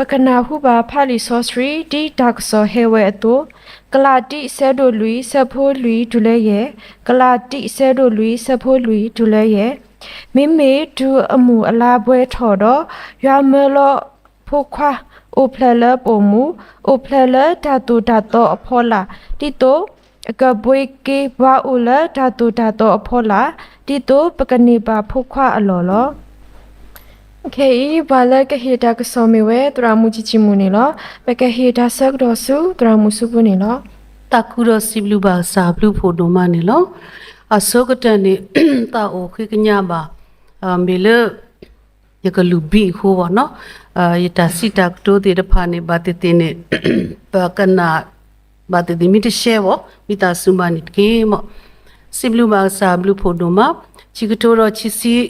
ပကနၢ်ဟူဘၣ်ဖးလံာ်စီဆှံ ဒ်တၢ်ကစီၣ်ဟဲဝဲအသိး, ကလၤတံ ဆၢဒိၣ်လွံၢ် ဆၢဖိလွံၢ်တုၤလၢယဲၢ်, ကလၤတံ ဆၢဒိၣ်လွံၢ် ဆၢဖိလွံၢ်တုၤလၢယဲၢ်, မ့မ့ၢ်တုၤအမုၢ်အလါဘှဲထီၣ်ဒီး, ယွၤမၢလီၤဖိခွါ အိၣ်ဖျဲၣ်လၢပအိၣ်မူ, အိၣ်ဖျဲၣ်လၢတၢ်သိၣ်တၢ်သီအဖီလာ်, ဒ်သိးအကဘှ့က့ၤပှၤအိၣ်လၢတၢ်သိၣ်တၢ်သီအဖီလာ်, ဒ်သိးပကန့ၢ်ဘၣ်ဖိခွါအလီၢ်လီၤ. ခဲအံၤ ပှၤလၢကဟ့ၣ်တၢ်ကစီၣ်မ့ၢ်ဝဲ သရၣ်မုၣ်ကံကံမူန့ၣ်လီၤ. ပကဟ့ၣ်တၢ်ဆၢကတီၢ်ဆူသရၣ်မုၣ်ဆူဖိန့ၣ်လီၤ. သးခုဒီးစံးဘျုးဘၣ်ကစၢ်အဘျုးဖှိၣ်ဒိၣ်မးန့ၣ်လီၤ. အဆိကတၢၢ်န့ၣ် သးအိၣ်ဃ့ကညးဘၣ် မ့ၢ်လၢ ယကလုၢ်ဘံၣ်အဃိဘၣ်နီၤ, ယတၢ်စံးတၢ်ကတိၤသ့ၣ်တဖၣ်န့ၣ် ဘၣ်သ့ၣ်သ့ၣ်န့ၣ် ပကနၣ် ဘၣ်သ့ၣ်သ့ၣ်မ့ၢ်တရှဲဘၣ် ဝံသးစူၤဘၣ်န့ၣ်တက့ၢ်မၢ်. စံးဘျုးဘၣ်ကစၢ်အဘျုးဖှိၣ်ဒိၣ်မး, ခံကထိဒီးခံဆံ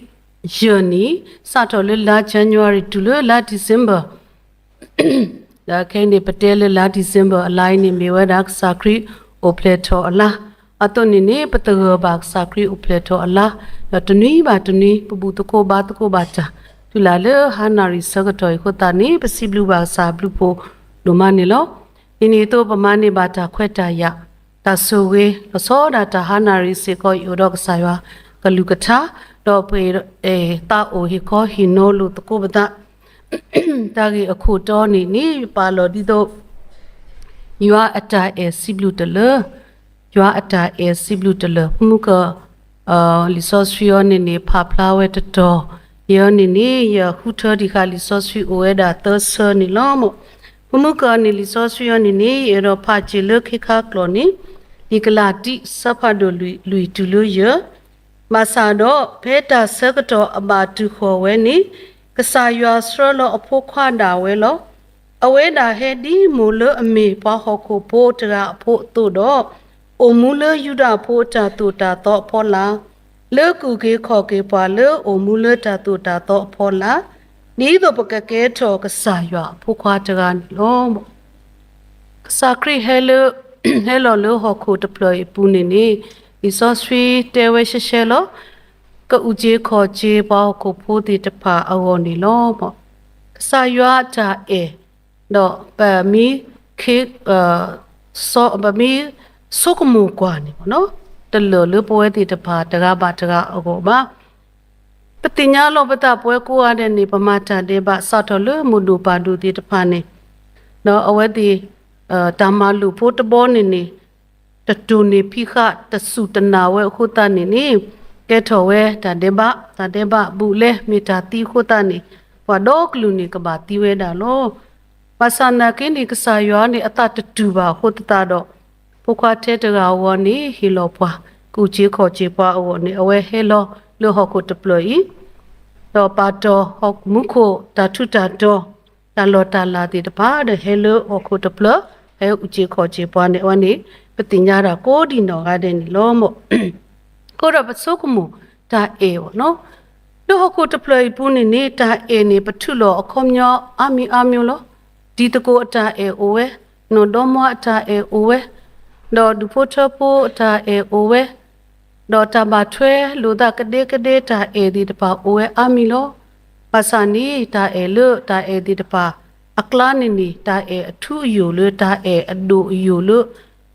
ယဲၢ်နံၣ်, စးထီၣ်လၢလါ January တုၤလၢလါ December ဒီးခဲအံၤန့ၣ် ပတဲလၢလါ December အလါအံၤန့ၣ် မ့ၢ်ဝဲဒၣ်ကစၢ်ခရံာ်အိၣ်ဖျဲၣ်ထီၣ်အလါ, အသိးန့ၣ်န့ၣ် ပသဂၢၢ်ဘၣ်ကစၢ်ခရံာ်အိၣ်ဖျဲၣ်ထီၣ်အလါ, ဒီးတနွံဘၣ်တနွံ ပဘူၣ်သကိးဘါသကိးဘၣ်တၢ် တုၤလၢလၢဟါနၣ်ရံၣ်ဆၢကတီၢ်အံၤအဃိသတးန့ၣ် ပစံးဘျုးဘၣ်ကစၢ်အဘျုးဖှိၣ်ဒိၣ်မးန့ၣ်လီၤ. ဒ်န့ၣ်အသိးပမၤန့ၢ်ဘၣ်တၢ်ခွဲးတၢ်ယာ်, တၢ်ဆိၣ်ဂ့ၤ လီၤဆီဒၣ်တၢ်ဟါနၣ်ရံၣ်စ့ၢ်ကီး ယအိၣ်ဒီးကစၢ်ယွၤကလုၢ်ကထါ, ဒီးပသးအိၣ်ဟ့ၣ်ခီဟ့ၣ်နီၤလိာ်သကိးပသး တၢ်ဂ့ၢ်အခိၣ်တီန့ၣ်န့ၣ် ယပာ်လီၤဒ်သိး ယွၤအတၢ်အဲၣ်စံးဘျုးတလၢာ်, ယွၤအတၢ်အဲၣ်စံးဘျုးတလၢာ် မုၢ်က လံာ်စီဆှံအံၤန့ၣ်န့ၣ် ဖးဖျါဝဲတတီၤ, ယဲအံၤန့ၣ်န့ၣ် ယဃုထၢဒံးဃာ်လံာ်စီဆှံအိၣ်ဝဲဒၣ်သၢဆၢန့ၣ်လီၤမၢ်. မုၢ်ကန့ၣ် လံာ်စီဆှံအံၤန့ၣ်န့ၣ် ယအဲၣ်ဒိးဖးစ့ၢ်လၢခ့ခါကျိာ်န့ၣ် လံာ်ကလၤတံ ဆၢဖးဒိၣ်လွံၢ် လွံၢ်တုၤလၢယဲၢ်, ဘၣ်ဆၣ်ဒီး ဖဲတၢ်ဆၢကတီၢ်အဘၣ်တုၤဃီၤဝဲန့ၣ် ကစၢ်ယွၤဆှၢလီၤအဖိခွါဒၣ်ဝဲလီၤ. အဝဲဒၣ်ဟဲဒ်မိၢ်လၢအမ့ၢ်ပှၤဟီၣ်ခိၣ်ဖိတဂၤအဖိအသိးဒီး, အိၣ်မူလၢယူဒၤဖိအတၢ်သိၣ်တၢ်သီအဖီလာ်, လၢကူၣ်က့ၤခီၣ်က့ၤပှၤလၢအိၣ်မူလၢတၢ်သိၣ်တၢ်သီအဖီလာ်, ဒ်သိးပကကဲထီၣ်ကစၢ်ယွၤအဖိခွါတဂၤန့ၣ်လီၤ. ကစၢ်ခရံာ်ဟဲလၢ ဟဲလီၤလၢဟီၣ်ခိၣ်တဖျၢၣ်အံၤအပူၤန့ၣ်န့ၣ်, လံာ်စီဆှံတဲဝဲရှဲရှဲလီၤ, ကအုၣ်က့ၤခီၣ်က့ၤပှၤဟီၣ်ခိၣ်ဖိသ့ၣ်တဖၣ်အဂီၢ်န့ၣ်လီၤ. ကစၢ်ယွၤအတၢ်အဲၣ် ဒီးပမ့ၢ် ပမ့ၢ်ဆိကမိၣ်ကွၢ်န့ၣ် တလၢာ်လၢပဝဲသ့ၣ်တဖၣ်တဂၤဘၣ်တဂၤအဂီၢ်ဘၣ်. ပသ့ၣ်ညါလီၤပသးပဝဲကိးဂၤဒဲးန့ၣ် ပမၤတၢ်ဒဲးဘးစးထီၣ်လၢမိၢ်ဒိၣ်ပၢ်ဒိၣ်သ့ၣ်တဖၣ်န့ၣ်, ဒီးအဝဲသ့ၣ် တၢ်မၤလိာ်ဖိတဘီန့ၣ်န့ၣ် တတိၢ်န့ၢ်ဖံးဃာ်တစူၢ်တနာ်ဝဲအဃိသတးန့ၣ်န့ၣ်, ကဲထီၣ်ဝဲတၢ်ဒဲးဘး, တၢ်ဒဲးဘးဘူးလဲမ့ၢ်တၢ်သံအဃိသတးန့ၣ်, ပှၤဒီကလုာ်န့ၣ်ကဘၣ်သံဝဲဒၣ်လီၤ. ဘၣ်ဆၣ်နာ်က့န့ၣ် ကစၢ်ယွၤန့ၣ်အသးတတူၢ်ဘၣ်အဃိသတးဒီး, ဖိခွါထဲတဂၤအဂီၢ်န့ၣ် ဟ့ၣ်လီၤပှၤ ကအုၣ်က့ၤခီၣ်က့ၤပှၤအဂီၢ်န့ၣ် အဝဲဟဲလီၤလၢဟီၣ်ခိၣ်တဖျၢၣ်အံၤ, ဒီးပာ်တီၢ်ဟီၣ်မူခိၣ်တၢ်ထူးတၢ်တီၤ, တၢ်လီၢ်တၢ်လၤသ့ၣ်တဖၣ်ဒီးဟဲလၢဟီၣ်ခိၣ်တဖျၢၣ်, ဟဲအုၣ်က့ၤခီၣ်က့ၤပှၤန့ၣ် အဝဲန့ၣ် ပသ့ၣ်ညါတၢ်ကိးဒံးနီၢ်ဂၤဒဲးန့ၣ်လီၤမၢ်. အဃိဒီးပဆိကမိၣ်တၢ်အဲၣ်ဘၣ်နီၤ, လၢဟီၣ်ခိၣ်တဖျၢၣ်အံၤပူၤန့ၣ်န့ၣ် တၢ်အဲၣ်န့ၣ် ပထုးလီၤအခီပညီအါမံၤအါမံၤလီၤ. တံၤသကိးအတၢ်အဲၣ်အိၣ်ဝဲ, နီၢ်ဒီမါအတၢ်အဲၣ်အိၣ်ဝဲ, ဒီးဒူၣ်ဖိထၢဖိအတၢ်အဲၣ်အိၣ်ဝဲ, ဒီးတၢ်ဘၣ်ထွဲလိာ်သးကဒဲကဒဲတၢ်အဲၣ်သ့ၣ်တဖၣ်အိၣ်ဝဲအါမံၤလီၤ. ဘၣ်ဆၣ်န့ၣ် တၢ်အဲၣ်လၢတၢ်အဲၣ်သ့ၣ်တဖၣ်အကျါန့ၣ်န့ၣ် တၢ်အဲၣ်အထူအယိာ်လၢတၢ်အဲၣ်အဒိၣ်အယိာ်လၢ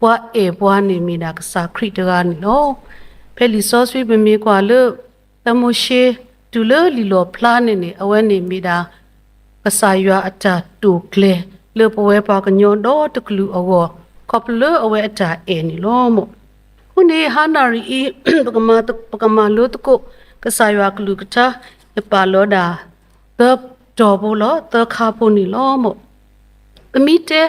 ပှၤအဲၣ်ပှၤန့ၣ်မ့ၢ်ဒၣ်ကစၢ်ခရံာ်တဂၤန့ၣ်လီၤ. ဖဲလံာ်စီဆှံပမ့ၢ်ကွၢ်လၢ သၢမိၤၡ့ တုၤလၢလံာ်လီၣ်ဖျါန့ၣ်န့ၣ် အဝဲန့ၣ်မ့ၢ်ဒၣ် ကစၢ်ယွၤအတၢ်တိာ်ကျဲၤလၢပဝဲပှၤကညီဒီတကလုာ်အဂီၢ် ခီဖျိလၢအဝဲအတၢ်အဲၣ်န့ၣ်လီၤမၢ်. အဃိန့ၣ် ဟါနၣ်ရံၣ်အံၤ ပကမၤလိသကိး ကစၢ်ယွၤကလုၢ်ကထါ ယပာ်လီၤဒၣ် သၢတီၤဖိလီၤ သၢခါဖိန့ၣ်လီၤမၢ်. ပမ့ၢ်တဲ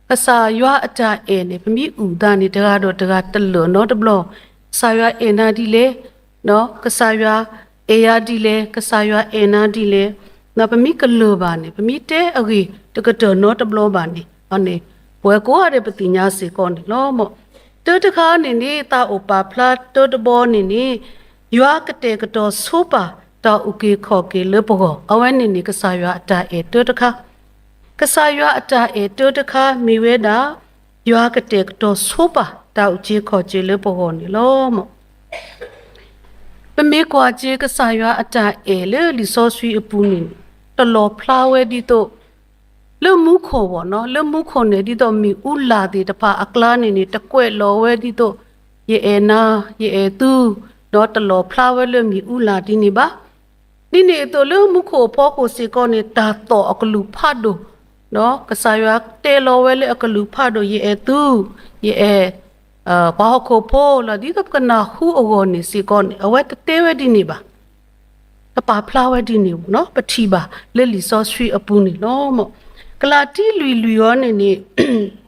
ကစၢ်ယွၤအတၢ်အဲၣ်န့ၣ် ပမ့ၢ်အုၣ်သးန့ၣ် တဂၤဒီးတဂၤတလၢာ်နီတဘျီ, ကစၢ်ယွၤအဲၣ်နၤဒ်လဲၣ်, ကစၢ်ယွၤအဲၣ်ယၤဒ်လဲၣ်, ကစၢ်ယွၤအဲၣ်နၤဒ်လဲၣ်, ပမ့ၢ်ကလၢာ်ဘၣ်န့ၣ် ပမ့ၢ်တဲအဂ့ၢ်တကတၢၢ်နီတဘျီဘၣ်န့ၣ် ပဝဲကိးဂၤဒဲးပသ့ၣ်ညါစ့ၢ်ကီးန့ၣ်လီၤမၢ်. တၢတခါန့ၣ်န့ၣ် သးအိၣ်ပာ်ဖျါတၢတဘီန့ၣ်န့ၣ် ယွၤကတဲာ်ကတီၤဆိပာ်တၢ်အုၣ်က့ၤခီၣ်က့ၤလၢပဂီၢ်, အဝဲန့ၣ်န့ၣ် ကစၢ်ယွၤအတၢ်အဲၣ်တၢတခါ ကစၢ်ယွၤအတၢ်အဲၣ်တၢတခါမ့ၢ်ဝဲဒၣ် ယွၤကတဲာ်ကတီၤဆိပာ်တၢ်အုၣ်က့ၤခီၣ်က့ၤလၢပဂီၢ်န့ၣ်လီၤမၢ်. ပမ့ၢ်ကွၢ်က့ၤကစၢ်ယွၤအတၢ်အဲၣ်လၢလံာ်စီဆှံအပူၤန့ၣ် တလီၣ်ဖျါဝဲဒ်သိး လၢမူခိၣ်ဘၣ်နီၤ, လၢမူခိၣ်န့ၣ် ဒ်သိးမ့ၣ်အူလၢ်သ့ၣ်တဖၣ်အကျါန့ၣ်န့ၣ် တကွဲးလီၤဝဲဒ်သိး ယအဲၣ်နၤ, ယအဲၣ်သု, ဒီးတလီၤဖျါဝဲလၢမ့ၣ်အူလၢ်ဒ်န့ၣ်ဘၣ်. ဒ်န့ၣ်အသိးလၢမူခိၣ်အဖီခိၣ်စ့ၢ်ကီးန့ၣ် တၢ်သီၣ်အကလုၢ်ဖးဒိၣ်, ကစၢ်ယွၤတဲလီၤဝဲလၢအကလုၢ်ဖးဒိၣ် ယအဲၣ်သု, ယအဲၣ် ပှၤဟီၣ်ခိၣ်ဖိလီၤ. ဒ်သိးပကနၢ်ဟူအဂီၢ်န့ၣ်စ့ၢ်ကီးန့ၣ် အဝဲတတဲဝဲဒ်န့ၣ်ဘၣ်. တပာ်ဖျါဝဲဒ်န့ၣ်ဘၣ်နီၤ, ပထံၣ်ဘၣ်လၢလံာ်စီဆှံအပူၤန့ၣ်လီၤ. ကလၤတံလွံၢ်လွံၢ်အံၤန့ၣ်န့ၣ်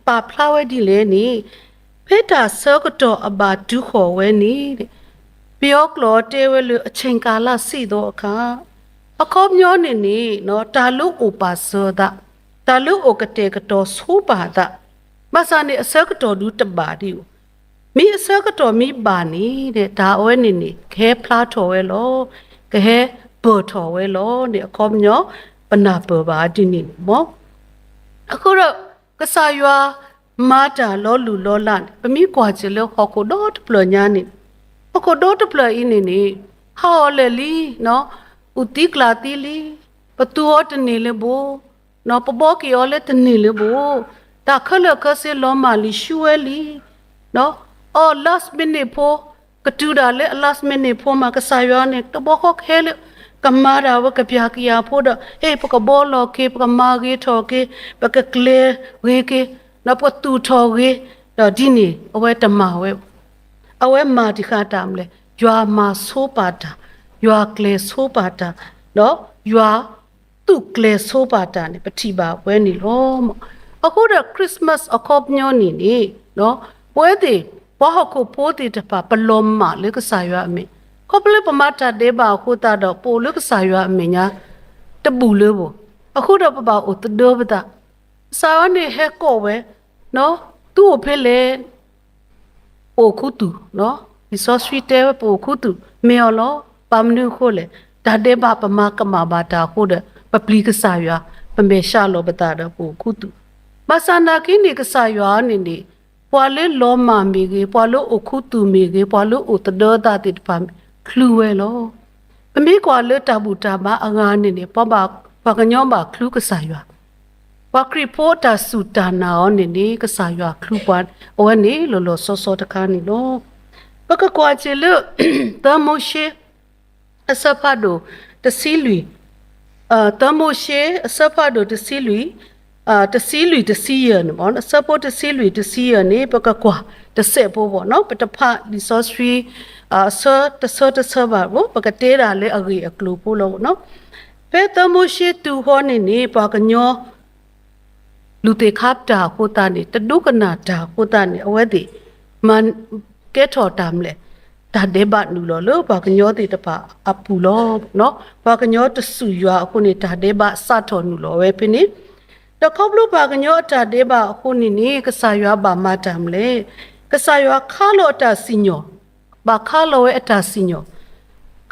ပာ်ဖျါဝဲဒ်လဲၣ်န့ၣ်, ဖဲတၢ်ဆၢကတီၢ်အဘၣ်တုၤဃီၤဝဲန့ၣ်, ပယီၤကျိာ်တဲဝဲလၢအချိန်ကာလဆံးသောအခါ, အခီပညီန့ၣ်န့ၣ် တၢ်လၢအိၣ်ပာ်စၢၤအသး, တၢ်လၢအိၣ်ကတဲာ်ကတီၤဆိပာ်အသး, ဘၣ်ဆၣ်န့ၣ် အဆၢကတီၢ်ဒုးတဘၣ်ဒံးဧိၤ, မ့ၢ်အဆၢကတီၢ်မ့ၢ်ဘၣ်န့ၣ် တၢ်အဝဲန့ၣ်န့ၣ် ကဟဲဖျါထီၣ်ဝဲလီၤ, ကဟဲပၢၢ်ထီၣ်ဝဲလီၤန့ၣ် အခီပညီ ပနၢ်ပၢၢ်ဘၣ်ဒ်န့ၣ်မၢ်. အဃိဒီး ကစၢ်ယွၤမၤတၢ်လီၤလုၢ်လီၤလးန့ၣ် ပမ့ၢ်ကွၢ်က့ၤလၢဟီၣ်ခိၣ်ဒီတဖျၢၣ်ညါန့ၣ်, ဟီၣ်ခိၣ်ဒီတဖျၢၣ်အံၤန့ၣ်န့ၣ် ဟးအီၤလဲၣ်လံ, အုၣ်သံကျၣ်သံလံ, ပသူအီၤတန့ၢ်လၢၤဘၣ်, ပဘှီက့ၤအီၤလၢတန့ၢ်လၢၤဘၣ်, တၢ်ခဲလၢာ်ခဲဆ့လီၤမၢ်လံဆူဝဲလံ, အီၤ last minute ဖိ, ကတုၤဒၣ်လၢအ last minute ဖိမး ကစၢ်ယွၤန့ၣ် တဘျီဃီကဟဲလၢ ကမၤတၢ်ဝဲကပျၢ်ကယၤဖိဒီး ဟ့ၣ် ပကဘှီလီၤက့ၤ ပကမၤဂ့ၤထီၣ်က့ၤ ပကကျဲၤဂ့ၤက့ၤ ဒီးပကသူၣ်ထီၣ်ဂ့ၤ, ဒီးဒ်န့ၣ် အဝဲတမၤဝဲဘၣ်. အဝဲမၤတံၢ်ဃာ်တၢ်မနုၤလဲၣ်, ယွၤမၤဆိပာ်တၢ်, ယွၤကျဲၤဆိပာ်တၢ်, ဒီးယွၤသူၣ်ကျဲၤဆိပာ်တၢ်န့ၣ် ပထံၣ်ဘၣ်ဝဲန့ၣ်လီၤ. အဃိဒီး Christmas အခီပညီန့ၣ်န့ၣ် ပဝဲသ့ၣ် ပှၤဟီၣ်ခိၣ်ဖိသ့ၣ်တဖၣ် ပလီၤမၢ်လၢကစၢ်ယွၤအမဲာ်, ခီဖျိလၢပမၤတၢ်ဒဲးဘးအဃိသတးဒီး ပအိၣ်လၢကစၢ်ယွၤအမဲာ်ညါ တဘူၣ်လၢၤဘၣ်. အဃိဒီးပဘၣ်အိၣ်သဒၢပသး, ကစၢ်ယွၤန့ၣ်ဟဲကိးဝဲ, သုအိၣ်ဖဲလဲၣ် ပအိၣ်ခူသူၣ်, လံာ်စီဆှံတဲဝဲပအိၣ်ခူသူၣ် မ့ၢ်အီၤလီၤ. ဘၣ်မနုၤအဃိလဲၣ်, တၢ်ဒဲးဘးပမၤကမၣ်ဘၣ်တၢ်အဃိဒီး ပပျံၤကစၢ်ယွၤ, ပမဲာ်ဆှးလီၤပသးဒီးပအိၣ်ခူသူၣ်. ဘၣ်ဆၣ်နာ်က့န့ၣ် ကစၢ်ယွၤန့ၣ်န့ၣ် ပှၤလၢလီၤမၢ်မ့ၢ်ဂ့ၤ, ပှၤလၢအိၣ်ခူသူၣ်မ့ၢ်ဂ့ၤ, ပှၤလၢအိၣ်သဒၢသးသ့ၣ်တဖၣ် ချုးဝဲလီၤ. ပမ့ၢ်ကွၢ်လၢတၢ်ဘူၣ်တၢ်ဘါအဂၤန့ၣ်န့ၣ် ပှၤဘၣ်, ပှၤကညီဘၣ်ချုးကစၢ်ယွၤ ပှၤခရံာ်ဖိအတၢ်စူၢ်တၢ်နာ်အီၤန့ၣ်န့ၣ် ကစၢ်ယွၤချုးပှၤ, အဝဲန့ၣ်လီၤလီၤဆီဆီတခါန့ၣ်လီၤ. ပကကွၢ်က့ၤလၢ သၢမိၤၡ့ အဆၢဖးဒိၣ်တဆံလွံၢ်, သၢမိၤၡ့ အဆၢဖးဒိၣ်တဆံလွံၢ်, တဆံလွံၢ်တဆံယဲၢ်န့ၣ်မ့ၢ်, အဆၢဖိတဆံလွံၢ်တဆံယဲၢ်န့ၣ် ပကကွၢ်တစဲးဖိဘၣ်နီၤ, ပတဖးလံာ်စီဆှံ အဆၢတဆၢတဆၢဘၣ်ဘၣ်, ပကတဲဒၣ်လၢအဂ့ၢ်အကျိၤဖိလီၤနီၤ. ဖဲသၢမိၤၡ့တုၤဃီန့ၣ်န့ၣ် ပှၤကညီ လူၤသ့ၣ်ခါပတာ်အဃိသတးန့ၣ် တဒိကနၣ်တၢ်အဃိသတးန့ၣ် အဝဲသ့ၣ် မၤကဲထီၣ်တၢ်မနုၤလဲၣ်, တၢ်ဒဲးဘးနုာ်လီၤလၢပှၤကညီသ့ၣ်တဖၣ်အပူၤလီၤ. ပှၤကညီတစူၢ်ယွၤအဃိန့ၣ် တၢ်ဒဲးဘးစးထီၣ်နုာ်လီၤဝဲဖဲန့ၣ်, ဒီးခီဖျိပှၤကညီအတၢ်ဒဲးဘးအဃိန့ၣ်န့ၣ် ကစၢ်ယွၤဘၣ်မၤတၢ်မနုၤလဲၣ်, ကစၢ်ယွၤခါလီၤအတၢ်စံၣ်ညီၣ်, ဘၣ်ခါလီၤဝဲအတၢ်စံၣ်ညီၣ်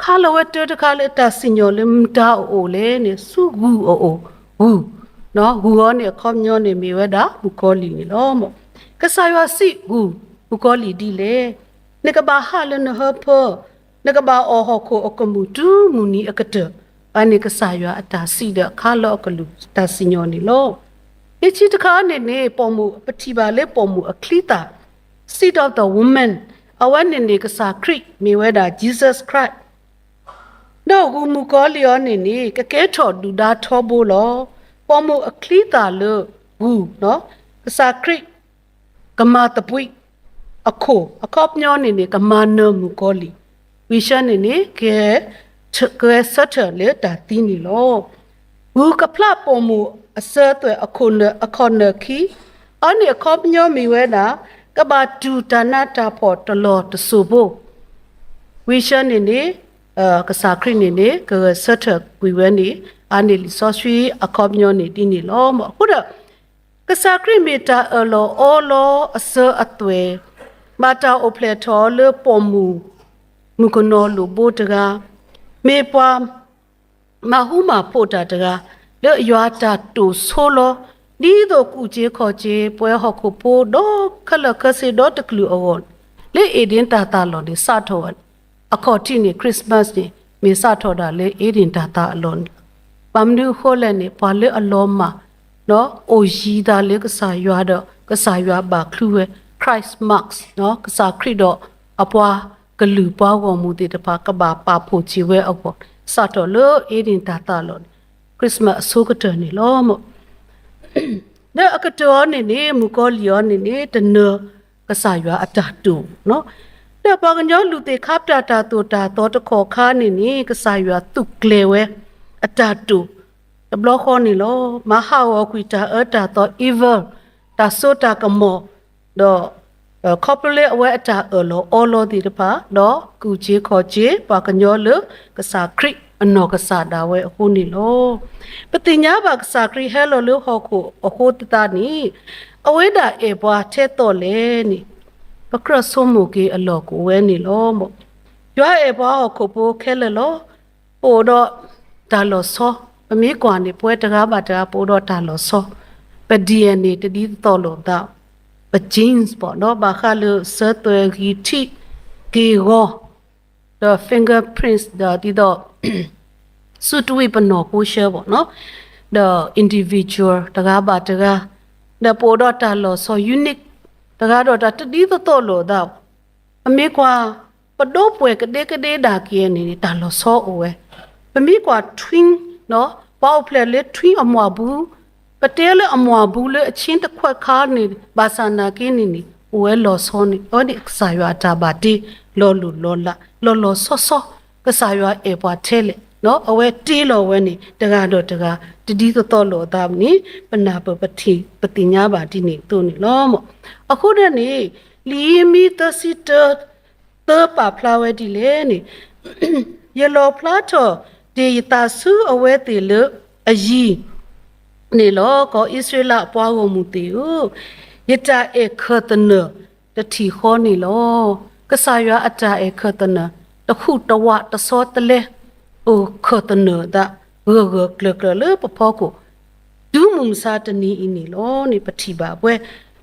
ခါလီၤဝဲတၢတခါလၢအတၢ်စံၣ်ညီၣ်လၢမတၤအအိၣ်လဲၣ်န့ၣ် ဆူဂုၢ်အအိၣ်, ဂုၢ်, ဂုၢ်အီၤန့ၣ်အခီပညီန့ၣ်မ့ၢ်ဝဲဒၣ်မုၣ်ကီၤလံၢ်န့ၣ်လီၤ. ကစၢ်ယွၤစံးဂုၢ်, မုၣ်ကီၤလံၢ်ဒ်လဲၣ်, နကဘၣ်ဟးလၢနဟၢဖၢ, နကဘၣ်အီၣ်ဟီၣ်ခိၣ်အကမူၣ်တုၤမုၢ်နံၤအကတၢၢ်, အန့ၣ်ကစၢ်ယွၤအတၢ်စံးဒီးခါလီၤအကလုၢ်တၢ်စံၣ်ညီၣ်န့ၣ်လီၤ. ဟံးဆံတခါန့ၣ်န့ၣ် ပိာ်မုၣ်ပထံၣ်ဘၣ်လၢပိာ်မုၣ်အချံသၣ် seed of the woman, အဝဲန့ၣ်န့ၣ် ကစၢ်ခရံာ်မ့ၢ်ဝဲဒၣ် Jesus Christ, ဒီးဂုၢ်မုၣ်ကီၤလံၢ်အီၤန့ၣ်န့ၣ် ကကဲထီၣ်ဒုၣ်ဒါထီဘိလီၤ. ပိာ်မုၣ်အချံသၣ်လၢဂုၢ်, ကစၢ်ခရံာ် ကမၤသပှံးအခိၣ်, အခီပညီန့ၣ်န့ၣ် ကမၤနၢၤမုၣ်ကီၤလံၢ်, ဝံၤဆၢန့ၣ်န့ၣ် ကဂဲၤဆၢထၢၣ်လၢတၢ်သံန့ၣ်လီၤ. ဂုၢ်ကဖျးပိာ်မုၣ်အစၢၤသွဲၣ်အခီၣ်နၢၣ်ခံ, အီၤန့ၣ်အခီပညီမ့ၢ်ဝဲဒၣ် ကဘၣ်တူၢ်တၢ်နးတၢ်ဖှီၣ်တလီၢ်တစိၢ်ဖိ, ဝံၤဆၢန့ၣ်န့ၣ် ကစၢ်ခရံာ်န့ၣ်န့ၣ် ကဂဲၤဆၢထၢၣ်ကွံာ်ဝဲန့ၣ် အါန့ၢ်လံာ်စီဆှံအခီပညီန့ၣ်ဒ်န့ၣ်လီၤ. အဃိဒီး ကစၢ်ခရံာ်မ့ၢ်တၢ်အၢၣ်လီၤအီလီၤအစၢၤအသွဲၣ်, ဘၣ်တၢ်အိၣ်ဖျဲၣ်ထီၣ်လၢပိာ်မုၣ် မုၣ်ကနီၤလိၣ်ဘိတဂၤ, မ့ၢ်ပှၤ မၤဟူမၤဖိးတၢ်တဂၤ လၢယွၤအတၢ်တိာ်ဆိလီၤ, ဒ်သိးကူၣ်စ့ခီၣ်စ့ ပဝဲဟီၣ်ခိၣ်ဖိဒီခဲလၢာ်ခဲဆ့ဒီတကလုာ်အဂီၢ်န့ၣ် လၢဧ့ၣ်ဒ့ၣ်တၢ်သၣ်လီၢ်န့ၣ် စးထီၣ်ဝဲ, အခီၣ်ထံးန့ၣ် Christmas န့ၣ် မ့ၢ်စးထီၣ်ဒၣ်လၢဧ့ၣ်ဒ့ၣ်တၢ်သၣ်အလီၢ်န့ၣ်လီၤ. ဘၣ်မနုၤအဃိလဲၣ်န့ၣ် ပှၤလၢအလီၤမၢ် အိၣ်ယံၤသးလၢကစၢ်ယွၤဒီး ကစၢ်ယွၤဘၣ်ချုးဝဲ Christ marks ကစၢ်ခရံာ်ဒီးအပှၤကလုာ်ပှၤဂီၢ်မုၢ်သ့ၣ်တဖၣ်ကဘၣ်ပာ်ဖှိၣ်စ့ၢ်ဝဲအဂီၢ် စးထီၣ်လၢအ့ဒ့ၣ်တၢ်သးလီၢ်န့ၣ် Christmas အဆိကတၢၢ်န့ၣ်လီၤ. လၢအကတၢၢ်အီၤန့ၣ်န့ၣ် မုၣ်ကီၤလံၢ်အီၤန့ၣ်န့ၣ် တနၢၤကစၢ်ယွၤအတၢ်တိာ်, လၢပှၤကညီလူၤသ့ၣ်ခါပတာ်တၢ်သိၣ်တၢ်သီတခီခါန့ၣ်န့ၣ် ကစၢ်ယွၤသူၣ်ကျဲၤဝဲအတၢ်တိာ် တဘျီဃီန့ၣ်လီၤ. မၤဟးဂီၤကွံာ်တၢ်အၢတၢ်သီ evil တၢ်စိတၢ်ကမီၤ, ဒီး ခီဖျိလၢအဝဲအတၢ်အၢၣ်လီၤအီလီၤသ့ၣ်တဖၣ်, ဒီးကူၣ်စ့ခီၣ်စ့ပှၤကညီလၢကစၢ်ခရံာ်အနီၢ်ကစၢ်ဒၣ်ဝဲအဃိန့ၣ်လီၤ. ပသ့ၣ်ညါဘၣ်ကစၢ်ခရံာ်ဟဲလီၤလၢဟီၣ်ခိၣ်အဃိသတးန့ၣ် အဝဲဒၣ်အဲၣ်ပှၤထဲသိးလဲၣ်န့ၣ် ပကြၢးဆိကမိၣ်က့ၤအလီၢ်ကအိၣ်ဝဲန့ၣ်လီၤ. ယွၤအဲၣ်ပှၤဟီၣ်ခိၣ်ဖိခဲလၢာ်လီၤ. ပအိၣ်ဒီးတၢ်လီၤဆီ, ပမ့ၢ်ကွၢ်န့ၣ် ပဝဲတဂၤဘၣ်တဂၤ ပအိၣ်ဒီးတၢ်လီၤဆီ, ပ DNA တဒ်သိးလိာ်သး, ပ genes ဘၣ်ဒီး ဘၣ်ဃးလၢစၢၤသွဲၣ်ဂံၢ်ထံးက့ၢ်ဂီၤ, ဒီး fingerprints ဒီးဒ်သိး စူးတဝံၣ်ပနီၢ်ဖိဆၢဘၣ်နီၤ, ဒီး individual တဂၤဘၣ်တဂၤ, ဒီးပအိၣ်ဒီးတၢ်လီၤဆီ unique တဂၤဒီးတၢ်တဒ်သိးသိးလိာ်သး, ပမ့ၢ်ကွၢ် ပဒိးပှဲၤကဒ့ကဒ့ဒၣ်က့ၤန့ၣ် တၢ်လီၤဆီအိၣ်ဝဲ, ပမ့ၢ်ကွၢ် twin နီၤ, ပှၤအိၣ်ဖျဲၣ်လၢ twin အမွၢ်ပူၤ, ပတဲလၢအမွၢ်ပူၤလၢအဆ့တခွဲးခါန့ၣ် ဘၣ်ဆၣ်နာ်က့န့ၣ်န့ၣ် အိၣ်ဝဲလီၤဆီန့ၣ် အဝဲန့ၣ်ကစၢ်ယွၤအတၢ်ဘၣ်တ့ လီၤလိၢ်လီၤလး လီၤလီၤဆီဆီ, ကစၢ်ယွၤအဲၣ်ပှၤထဲလဲၣ်, အဝဲတ့လီၤဝဲန့ၣ် တဂၤဒီးတဂၤ တဒ်သိးသိးလိာ်အသးန့ၣ် ပနၢ်ပၢၢ်ပထံၣ် ပသ့ၣ်ညါဘၣ်ဒ်န့ၣ်အသိးန့ၣ်လီၤ. အဃိဒ်န့ၣ် လံာ်ယံၤမံၤသၢဆံတၢ သၢပာ်ဖျါဝဲဒ်လဲၣ်န့ၣ်, ယလီၣ်ဖျါထီၣ်တ့ၢ်ယသးဆူအဝဲသ့ၣ်လၢအယံၤန့ၣ်လီၤ. ကီၢ်အံၣ်စရ့လးအပှၤဂီၢ်မုၢ်သ့ၣ်ဧၢ, ယတၢ်အဲၣ်ခၢၣ်သနၢၣ်တထံၣ်ဃီန့ၣ်လီၤ. ကစၢ်ယွၤအတၢ်အဲၣ်ခၢၣ်သနၢၣ် တဟူးတဝးတဆီတလဲ အိၣ်ခၢၣ်သနၢၣ်သး ဂၢၢ်ဂၢၢ်ကျၢၤကျၢၤလၢပဖီခိၣ် တုၤမုၢ်မဆါတနံၤအံၤန့ၣ်လီၤန့ၣ် ပထံၣ်ဘၣ်ဝဲ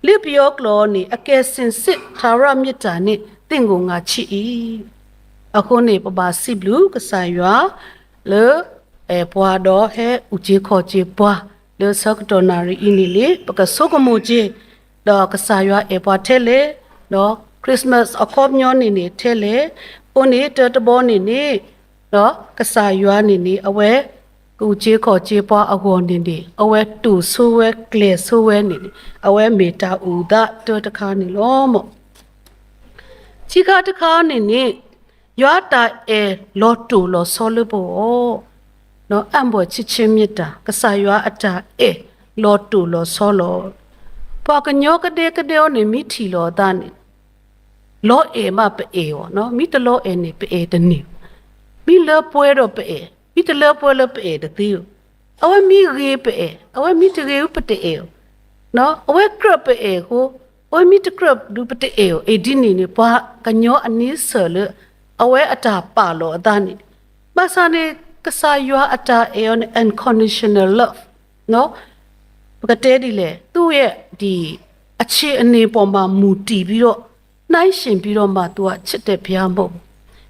လၢပယီၤကျိာ်န့ၣ် အကယ်စင်စစ် ထာဝရမေတ္တာနှင့် သင့်ကို ငါချစ်၏. အဃိန့ၣ် ပဘၣ်စံးဘျုးကစၢ်ယွၤ လၢ အဲၣ်ပှၤဒီးဟဲအုၣ်က့ၤခီၣ်က့ၤပှၤ လၢဆၢကတီၢ်နၣ်ရံၣ်အံၤန့ၣ်န့ၣ် ပကဆိကမိၣ်က့ၤ ဒီးကစၢ်ယွၤအဲၣ်ပှၤထဲလဲၣ်, ဒီး Christmas အခီပညီန့ၣ်န့ၣ်ထဲလဲၣ်, အဃိန့ၣ် တၢတဘီန့ၣ်န့ၣ် ဒီးကစၢ်ယွၤန့ၣ်န့ၣ် အဝဲ ကအုၣ်က့ၤခီၣ်က့ၤပှၤအဂီၢ်န့ၣ်န့ၣ် အဝဲတိၢ်ဆိဝဲကျဲၤဆိဝဲန့ၣ်န့ၣ် အဝဲမ့ၢ်တၢ်အိၣ်သးတၢတခါန့ၣ်လီၤ. ခံခါတခါန့ၣ်န့ၣ် ယွၤအတၢ်အဲၣ်လီၤတိၢ်လီၤဆီလၢပဂီၢ် အံၣ်ဘွဲၣ်ဆံဆ့မ့ၢ်တၢ် ကစၢ်ယွၤအတၢ်အဲၣ်လီၤတိၢ်လီၤဆီလီၤ. ပှၤကညီကဒဲကဒဲအီၤန့ၣ် မ့ၢ်ထံၣ်လိာ်အသးန့ၣ် လီၤအဲၣ်မးပအဲၣ်အီၤ, မ့ၢ်တလီၤအဲၣ်န့ၣ် ပအဲၣ်တန့ၢ်, မ့ၢ်လၢပှဲၤဒီးပအဲၣ်, မ့ၢ်တလၢပှဲၤလၢပအဲၣ်တသ့ဧိၤ, အဝဲမ့ၢ်ဂ့ၤပအဲၣ်, အဝဲမ့ၢ်တဂ့ၤပတအဲၣ်ဧိၤ, အဝဲကြၢးပအဲၣ်အဃိ, အဝဲမ့ၢ်တကြၢးဒုးပတအဲၣ်ဧိၤ, အ့ၣ်ဒ်န့ၣ်န့ၣ် ပှၤကညီအန့ဆၢၣ်လၢ အဝဲအတၢ်ပာ်လီၤအသးန့ၣ်, ဘၣ်ဆၣ်န့ၣ် ကစၢ်ယွၤအတၢ်အဲၣ်အီၤန့ၣ် unconditional love ပကတဲဒ်လဲၣ်, သူ့ရဲ့ ဒီ အခြေအနေပေါ်မှာ မူတည်ပြီးတော့ နှိုင်းယှဉ်ပြီးတော့မှ သူကချစ်တဲ့ဘုရားမဟုတ်ဘူ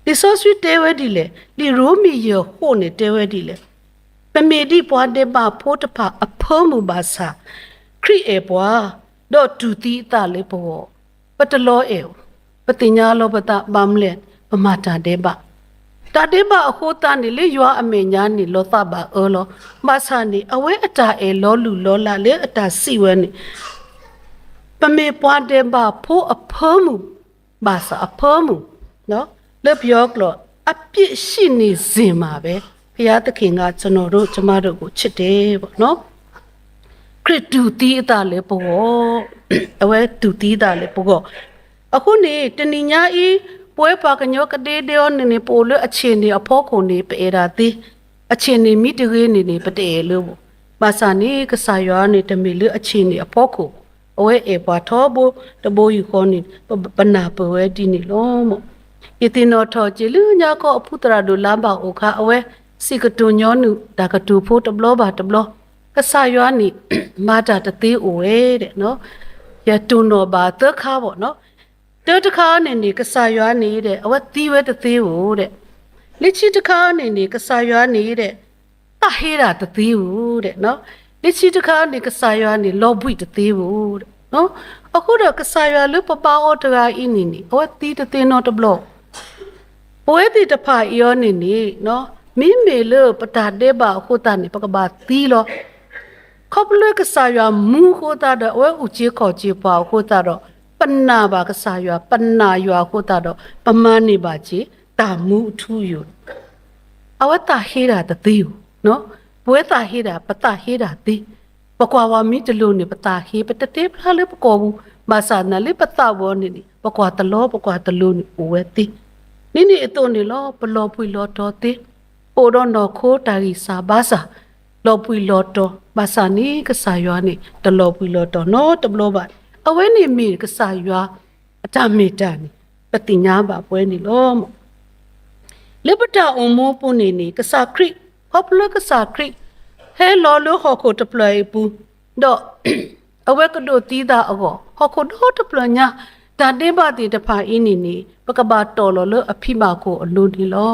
း. လံာ်စီဆှံတဲဝဲဒ်လဲၣ်, လံာ်ရိမ့ၤယဲၢ်ဃိးန့ၣ်တဲဝဲဒ်လဲၣ်, ပမ့ၢ်ဒ်ပှၤဒဲးဘးဖိတဖၣ်အဖၢမုၢ်ဘၣ်ဆၣ်, ခရံာ်အဲၣ်ပှၤ, ဒီးတူၢ်သံအသးလၢပဂီၢ်, ပတလီၤအဲၣ်ဧိၤ, ပသ့ၣ်ညါလီၤပသးဘၣ်မနုၤလဲၣ်, ပမၤတၢ်ဒဲးဘး တၢ်ဒဲးဘးအဃိသတးန့ၣ် လၢယွၤအမဲာ်ညါန့ၣ် လီၤသးဘၣ်အၢလီၤ. ဘၣ်ဆၣ်န့ၣ် အဝဲအတၢ်အဲၣ်လီၤလုၢ်လီၤလးလၢအတၢ်စံးဝဲန့ၣ် ပမ့ၢ်ပှၤဒဲးဘးဖိအဖၢမုၢ်, ဘၣ်ဆၣ်အဖၢမုၢ်, လၢပယီၤကျိာ် အပြစ်ရှိနေစဉ်မှာပဲ ဘုရားသခင်က ကျွန်တော်တို့ ကျမတို့ကို ချစ်တယ်ပေါ့နော်. ခရံာ်တူၢ်သံအသးလၢပဂီၢ်, အဝဲတူၢ်သံအသးလၢပဂီၢ်. အဃိန့ၣ် တနံၤညါအံၤ ပဝဲပှၤကညီကဒဲဒဲအီၤန့ၣ်န့ၣ် ပအိၣ်လၢအဆ့ၣ်န့ၣ်အဖီခိၣ်န့ၣ် ပအဲၣ်ဒၣ်သ့, အဆ့ၣ်န့ၣ်မ့ၢ်တဂ့ၤန့ၣ်န့ၣ် ပတအဲၣ်လၢၤဘၣ်. ဘၣ်ဆၣ်န့ၣ် ကစၢ်ယွၤန့ၣ် တမ့ၢ်လၢအဆ့ၣ်န့ၣ်အဖီခိၣ်, အဝဲအဲၣ်ပှၤထီဘိတဘိယူၢ်ဃီန့ၣ် ပနၢ်ပၢၢ်ဝဲဒ်န့ၣ်လီၤ. ယသ့ၣ်နီၣ်ထီၣ်က့ၤလၢညါခီအဖုသရၣ်ဒိၣ်လါဘၣ်အိၣ်ခါ အဝဲစံးကတိၤညီနုၢ်တၢ်ကတိၤဖိတဘျီဘၣ်တဘျီ, ကစၢ်ယွၤန့ၣ် မၤတၢ်တသ့အိၣ်ဝဲ, ယတိၢ်နီၣ်ဘၣ်သၢခါဘၣ်နီၤ. တၢတခါန့ၣ်န့ၣ် ကစၢ်ယွၤန့ၣ်ဒီး အဝဲသံဝဲတသ့ဧိၤဒီး, လၢခံတခါန့ၣ်န့ၣ် ကစၢ်ယွၤန့ၣ်ဒီး တၢ်ဟ့တၢ်တသ့ဧိၤဒီး, လၢခံတခါန့ၣ် ကစၢ်ယွၤန့ၣ် လီၤဘှံးတသ့ဘၣ်. အဃိဒီးကစၢ်ယွၤလၢပဘါအီၤတဂၤအံၤန့ၣ်န့ၣ် အဝဲသံတသ့နီတဘျီ. ပဝဲသ့ၣ်တဖၣ်အံၤအီၤန့ၣ်န့ၣ် မ့မ့ၢ်လၢပတၢ်ဒဲးဘးအဃိသတးန့ၣ် ပကဘၣ်သံလီၤ. ခီဖျိကစၢ်ယွၤမူအဃိသတးဒီး အဝဲအုၣ်က့ၤခီၣ်က့ၤပှၤအဃိသတးဒီး ပနာ်ဘၣ်ကစၢ်ယွၤ, ပနာ်ယွၤအဃိသတးဒီး ပမၤန့ၢ်ဘၣ်က့ၤ တၢ်မူအထူအယိာ် အဝဲသးဟ့တၢ်တသ့ဧိၤ. ပဝဲသးဟ့တၢ် ပသးဟ့တၢ်သ့, ပကွၢ်ဝဲမ့ၢ်တလိၤန့ၣ် ပသးဟ့ ပတတဲဖျါလၢပကိာ်ပူၤ, ဘၣ်ဆၣ်သနာ်လၢပသးပူၤန့ၣ်န့ၣ် ပကွၢ်တလီ ပကွၢ်တလိၤန့ၣ်အိၣ်ဝဲသ့. ဒ်န့ၣ်အသိးန့ၣ်လီၤ ပလီၤပှံၢ်လီၤတီၤသ့, ပအိၣ်ဒီးနီၢ်ခိတၢ်ဂံၢ်စၢ်ဘါစၢ်, လီၤပှံၢ်လီၤတီၤ, ဘၣ်ဆၣ်န့ၣ် ကစၢ်ယွၤန့ၣ် တလီၤပှံၢ်လီၤတီၤနီတဘျီဘၣ်. အဝဲန့ၣ်မ့ၢ်ကစၢ်ယွၤအတၢ်မ့ၢ်တၢ်န့ၣ် ပသ့ၣ်ညါဘၣ်ပဝဲန့ၣ်လီၤ. လၢပတၢ်အိၣ်မူအပူၤန့ၣ်န့ၣ် ကစၢ်ခရံာ်, ခီဖျိကစၢ်ခရံာ် ဟဲလီၤလၢဟီၣ်ခိၣ်တဖျၢၣ်အံၤအပူၤ, ဒီး အဝဲကဒိးသံသးအဂီၢ် ဟီၣ်ခိၣ်ဒီတဖျၢၣ်ညါ တၢ်ဒဲးဘးသ့ၣ်တဖၣ်အံၤန့ၣ်န့ၣ် ပကဘၣ်တီၢ်လီၤလၢအဖံဘၣ်ခိၣ်အလိၤန့ၣ်လီၤ.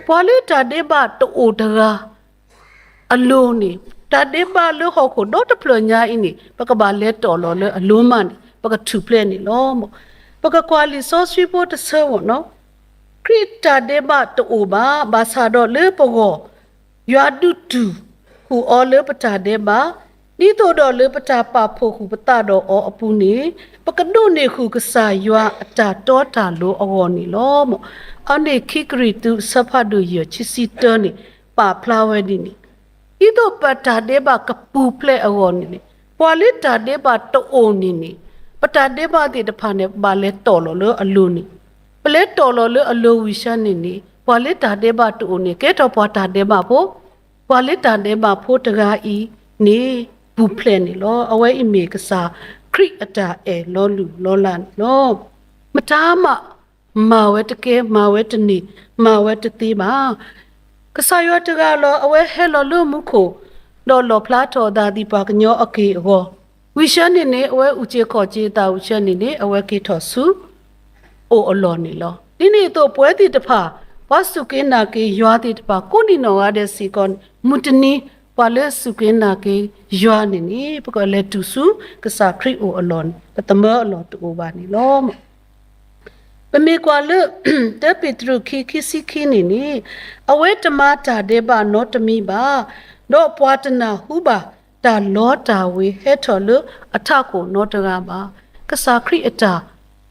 ပှၤလၢတၢ်ဒဲးဘးတအိၣ်တဂၤ အလိၤန့ၣ်, တၢ်ဒဲးဘးလၢဟီၣ်ခိၣ်ဒီတဖျၢၣ်ညါအံၤန့ၣ် ပကဘၣ်လဲၤတီၢ်လီၤလၢအလိၤမးန့ၣ် ပကထူၣ်ဖျဲးန့ၣ်လီၤ. ပကကွၢ်လံာ်စီဆှံဖိတဆၢဝဲနီၤ, ခရံာ်တၢ်ဒဲးဘးတအိၣ်ဘၣ်, ဘၣ်ဆၣ်ဒီးလၢပဂီၢ် ယွၤဒုးတူၢ်ဃုာ်အီၤလၢပတၢ်ဒဲးဘး, ဒ်သိးဒီးလၢပတၢ်ပာ်ဖှိၣ်ဃုာ်ပသးဒီးအီၤအပူၤန့ၣ် ပကဒိးန့ၢ်ဃုာ်ကစၢ်ယွၤအတၢ်တီတၢ်လိၤအဂီၢ်န့ၣ်လီၤ. အန့ၣ်ခံကရံၣ်သူးအဆၢဖးဒိၣ်ယဲၢ် ခံဆံတၢန့ၣ် ပာ်ဖျါဝဲဒ်န့ၣ်, ဒ်သိးပတၢ်ဒဲးဘးကပူၤဖျဲးအဂီၢ်န့ၣ်န့ၣ် ပှၤလၢတၢ်ဒဲးဘးတအိၣ်န့ၣ်န့ၣ် ပတၢ်ဒဲးဘးသ့ၣ်တဖၣ်န့ၣ် ပဘၣ်လဲၤတီၢ်လီၤလၢအလိၤန့ၣ်, ပလဲၤတီၢ်လီၤလၢအလိၤဝံၤဆၢန့ၣ်န့ၣ် ပှၤလၢတၢ်ဒဲးဘးတအိၣ်န့ၣ် ကဲထီၣ်ပှၤတၢ်ဒဲးဘးဖိ, ပှၤလၢတၢ်ဒဲးဘးဖိတဂၤအံၤန့ၣ် ပူၤဖျဲးန့ၣ်လီၤ. အဝဲအံၤမ့ၢ်ကစၢ်ခရံာ်အတၢ်အဲၣ်လီၤလုၢ်လီၤလးန့ၣ်လီၤ. မတၤမး မၤဝဲတကဲ မၤဝဲတန့ၢ် မၤဝဲတသ့ဘၣ်. ကစၢ်ယွၤတဂၤလီၤ အဝဲဟဲလီၤလၢမူခိၣ် ဒီးလီၣ်ဖျါထီၣ်အသးသံပှၤကညီအက့ၢ်အဂီၤ, ဝံၤဆၢန့ၣ်န့ၣ် အဝဲအုၣ်က့ၤခီၣ်က့ၤအသးဝံၤဆၢန့ၣ်န့ၣ် အဝဲက့ၤထီၣ်ဆူ အိၣ်အလီၢ်န့ၣ်လီၤ. ဒ်န့ၣ်အသိးပဝဲသ့ၣ်တဖၣ် ပှၤစူၢ်က့ၤနာ်က့ၤယွၤသ့ၣ်တဖၣ် ကိးနံၣ်နီၢ်ဂၤဒဲးစ့ၢ်ကီးန့ၣ် မုၢ်တနံၤ ပှၤလၢစူၢ်က့ၤနာ်က့ၤယွၤန့ၣ်န့ၣ် ပကလဲၤတုၤဆူကစၢ်ခရံာ်အိၣ်အလီၢ်န့ၣ် ပသမၢအလီၢ်တအိၣ်ဘၣ်န့ၣ်လီၤ. ပမ့ၢ်ကွၢ်လၢ တၢပ့းတရူးခံ ခံဆံခံန့ၣ်န့ၣ် အဝဲတမၤတၢ်ဒဲးဘးနီတမံၤဘၣ်, ဒီးပှၤတနၢ်ဟူဘၣ်တၢ်လီတၢ်ဝ့ၤဟဲထီၣ်လၢအထးခိၣ်နီတဂၤဘၣ်. ကစၢ်ခရံာ်အတၢ်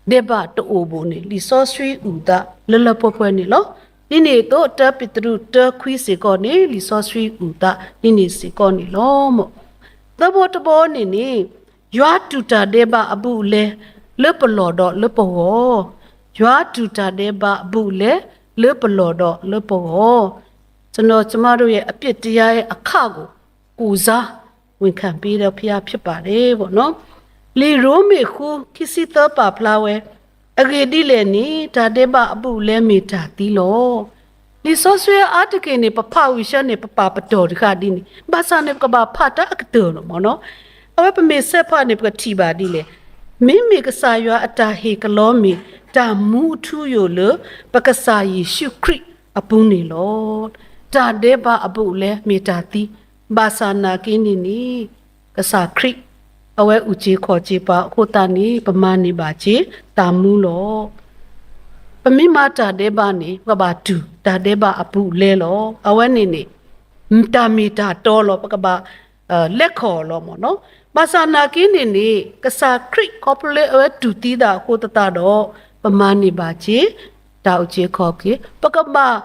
ဒဲးဘးတအိၣ်ဘၣ်န့ၣ် လံာ်စီဆှံအုၣ်သးလၢလၢပှဲၤပှဲၤန့ၣ်လီၤ. ဒ်န့ၣ်အသိး တၢပ့းတရူးတၢခွံစ့ၢ်ကီးန့ၣ် လံာ်စီဆှံအုၣ်သးဒ်န့ၣ်စ့ၢ်ကီးန့ၣ်လီၤ. သၢဘီတဘီန့ၣ်န့ၣ် ယွၤတူၢ်တၢ်ဒဲးဘးအဘူးအလဲ လၢပလီၢ်ဒီးလၢပဂီၢ်, ယွၤတူၢ်တၢ်ဒဲးဘးအဘူးအလဲ လၢပလီၢ်ဒီးလၢပဂီၢ်, ကျွန်တော် ကျွန်မတို့ရဲ့ အပြစ်တရားရဲ့ အခကို ကိုယ်စား ဝန်ခံပေးတဲ့ ဘုရားဖြစ်ပါတယ်ပေါ့နော်. လံာ်ရိမ့ၤဃု ခံဆံသၢပာ်ဖျါဝဲ, အဂ့ၢ်ဒ်လဲၣ်န့ၣ် တၢ်ဒဲးဘးအဘူးအလဲမ့ၢ်တၢ်သံလီၤ. လံာ်စီဆှံအါတက့ၢ်န့ၣ် ပဖးဝံၤဆၢန့ၣ် ပပာ်ပတီၢ်တဃာ်ဒ်န့ၣ်, ဘၣ်ဆၣ်န့ၣ် ပကဘၣ်ဖးတၢ်အကတၢၢ်လီၤမ့ၢ်နီၤ. အဝဲပမ့ၢ်ဆဲးဖးန့ၣ် ပကထံၣ်ဘၣ်ဒ်လဲၣ်. မ့မ့ၢ်ကစၢ်ယွၤအတၢ်ဟ့ၣ်ကလီမ့ၢ် တၢ်မူအထူအယိာ်လၢ ပကစၢ်ယ့ၣ်ၡူးခရံာ်အပူၤန့ၣ်လီၤ. တၢ်ဒဲးဘးအဘူးအလဲမ့ၢ်တၢ်သံ, ဘၣ်ဆၣ်နာ်က့န့ၣ်န့ၣ် ကစၢ်ခရံာ် အဝဲအုၣ်က့ၤခီၣ်က့ၤပှၤအဃိသတးန့ၣ် ပမၤန့ၢ်ဘၣ်က့ၤတၢ်မူလီၤ. ပမ့ၢ်မၤတၢ်ဒဲးဘးန့ၣ် ပကဘၣ်တူၢ်တၢ်ဒဲးဘးအဘူးအလဲလီၤ. အဝဲန့ၣ်န့ၣ် တၢ်မ့ၢ်တၢ်တီလီၤ. ပကဘၣ် လဲၤခီၣ်လီၤမ့ၢ်နီၤ. ဘၣ်ဆၣ်နာ်က့န့ၣ်န့ၣ် ကစၢ်ခရံာ်ခီဖျိလၢအဝဲတူၢ်သံသးအဃိသတးဒီး ပမၤန့ၢ်ဘၣ်က့ၤ တၢ်အုၣ်က့ၤခီၣ်က့ၤ, ပကဘၣ်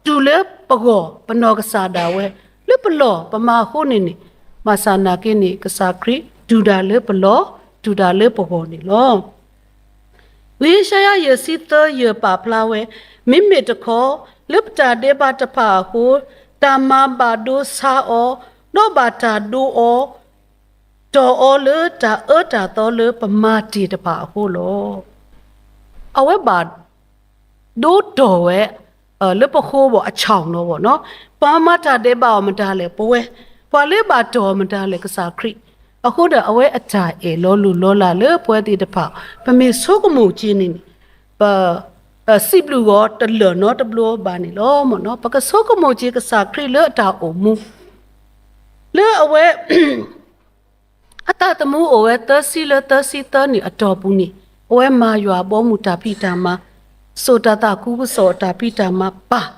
တူၢ်လၢပဂီၢ် ပနီၢ်ကစၢ်ဒၣ်ဝဲ, လၢပလီၢ်ပမၤအဃိန့ၣ်န့ၣ်, ဘၣ်ဆၣ်နာ်က့န့ၣ် ကစၢ်ခရံာ်တူၢ်တၢ်လၢပလီၢ် တူၢ်တၢ်လၢပဂီၢ်န့ၣ်လီၤ. ဝံယၡါယၤ ယဲၢ်ဆံသၢ ယဲၢ် ပာ်ဖျါဝဲ, မ့မ့ၢ်တခီ လၢပတၢ်ဒဲးဘးတဖၣ်အဃိ တၢ်မၤဘၣ်ဒိဆါအီၤ, ဒီးဘၣ်တၢ်ဒိအီၤ တီၢ်အီၤလၢတၢ်အၢတၢ်သီလၢပမၤတ့ၢ်တဖၣ်အဃိလီၤ. အဝဲဘၣ် ဒိတီၢ်ဝဲ လၢပဃိဘၣ်အဆၣ်နီၤဘၣ်နီၤ, ပှၤမၤတၢ်ဒဲးဘးအီၤမတၤလဲၣ် ပဝဲ, ပှၤလၢဘၣ်တီၢ်အီၤမတၤလဲၣ် ကစၢ်ခရံာ်, အဃိဒီး အဝဲအတၢ်အဲၣ်လီၤလိၢ်လီၤလးလၢပဝဲသ့ၣ်တဖၣ်, ပမ့ၢ်ဆိကမိၣ်က့ၤန့ၣ်န့ၣ်, ပ စံးဘျုးဂီၤတလၢာ်နီတဘျီဘၣ်န့ၣ်လီၤမ့ၢ်နီၤ. ပကဆိကမိၣ်က့ၤကစၢ်ခရံာ်လၢအတၢ်အိၣ်မူ လၢ လၢအဝဲ အသးသမူအိၣ်ဝဲသၢဆံလၢသၢဆံသၢနံၣ်အတီၢ်ပူၤန့ၣ်, အဝဲမၤယွၤအဘီအမုၢ်တၢ်ဖံးတၢ်မၤ, စိာ်တၢ်သးခုကစီၣ်အတၢ်ဖံးတၢ်မၤပၢ်,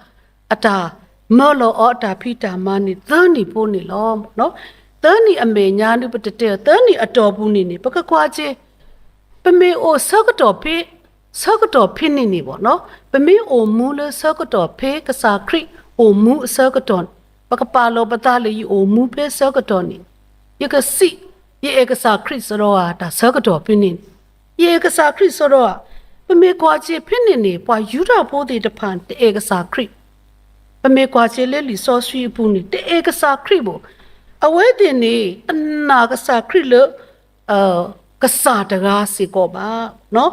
အတၢ်မၢလီၤအီၤအတၢ်ဖံးတၢ်မၤန့ၣ် သၢနံၣ်ဖိန့ၣ်လီၤ. သၢနံၣ်အမဲာ်ညါဒုး ပတတဲအီၤ သၢနံၣ်အတီၢ်ပူၤန့ၣ်န့ၣ် ပကကွၢ်က့ၤ ပမ့ၢ်အိၣ်ဆၢကတီၢ်ဖဲ ဆၢကတီၢ်ဖဲန့ၣ်န့ၣ်ဘၣ်နီၤ, ပမ့ၢ်အိၣ်မူလၢဆၢကတီၢ်ဖဲကစၢ်ခရံာ်အိၣ်မူအဆၢကတီၢ်န့ၣ်, ပကပာ်လီၤပသးလၢ ယအိၣ်မူဖဲဆၢကတီၢ်န့ၣ်, ယကစံး, ယအဲၣ်ကစၢ်ခရံာ်စီဒီဧါ တၢ်ဆၢကတီၢ်ဖဲန့ၣ်န့ၣ်, ယအဲၣ်ကစၢ်ခရံာ်စီဒီဧါ. ပမ့ၢ်ကွၢ်က့ၤဖဲန့ၣ်န့ၣ် ပှၤယူဒၤဖိသ့ၣ်တဖၣ်န့ၣ် တအဲၣ်ကစၢ်ခရံာ်, ပမ့ၢ်ကွၢ်က့ၤလၢလံာ်စီဆှံအပူၤန့ၣ် တအဲၣ်ကစၢ်ခရံာ်ဘၣ်. အဝဲသ့ၣ်န့ၣ် တနာ်ကစၢ်ခရံာ်လၢ ကစၢ်တဂၤစ့ၢ်ကီးဘၣ်.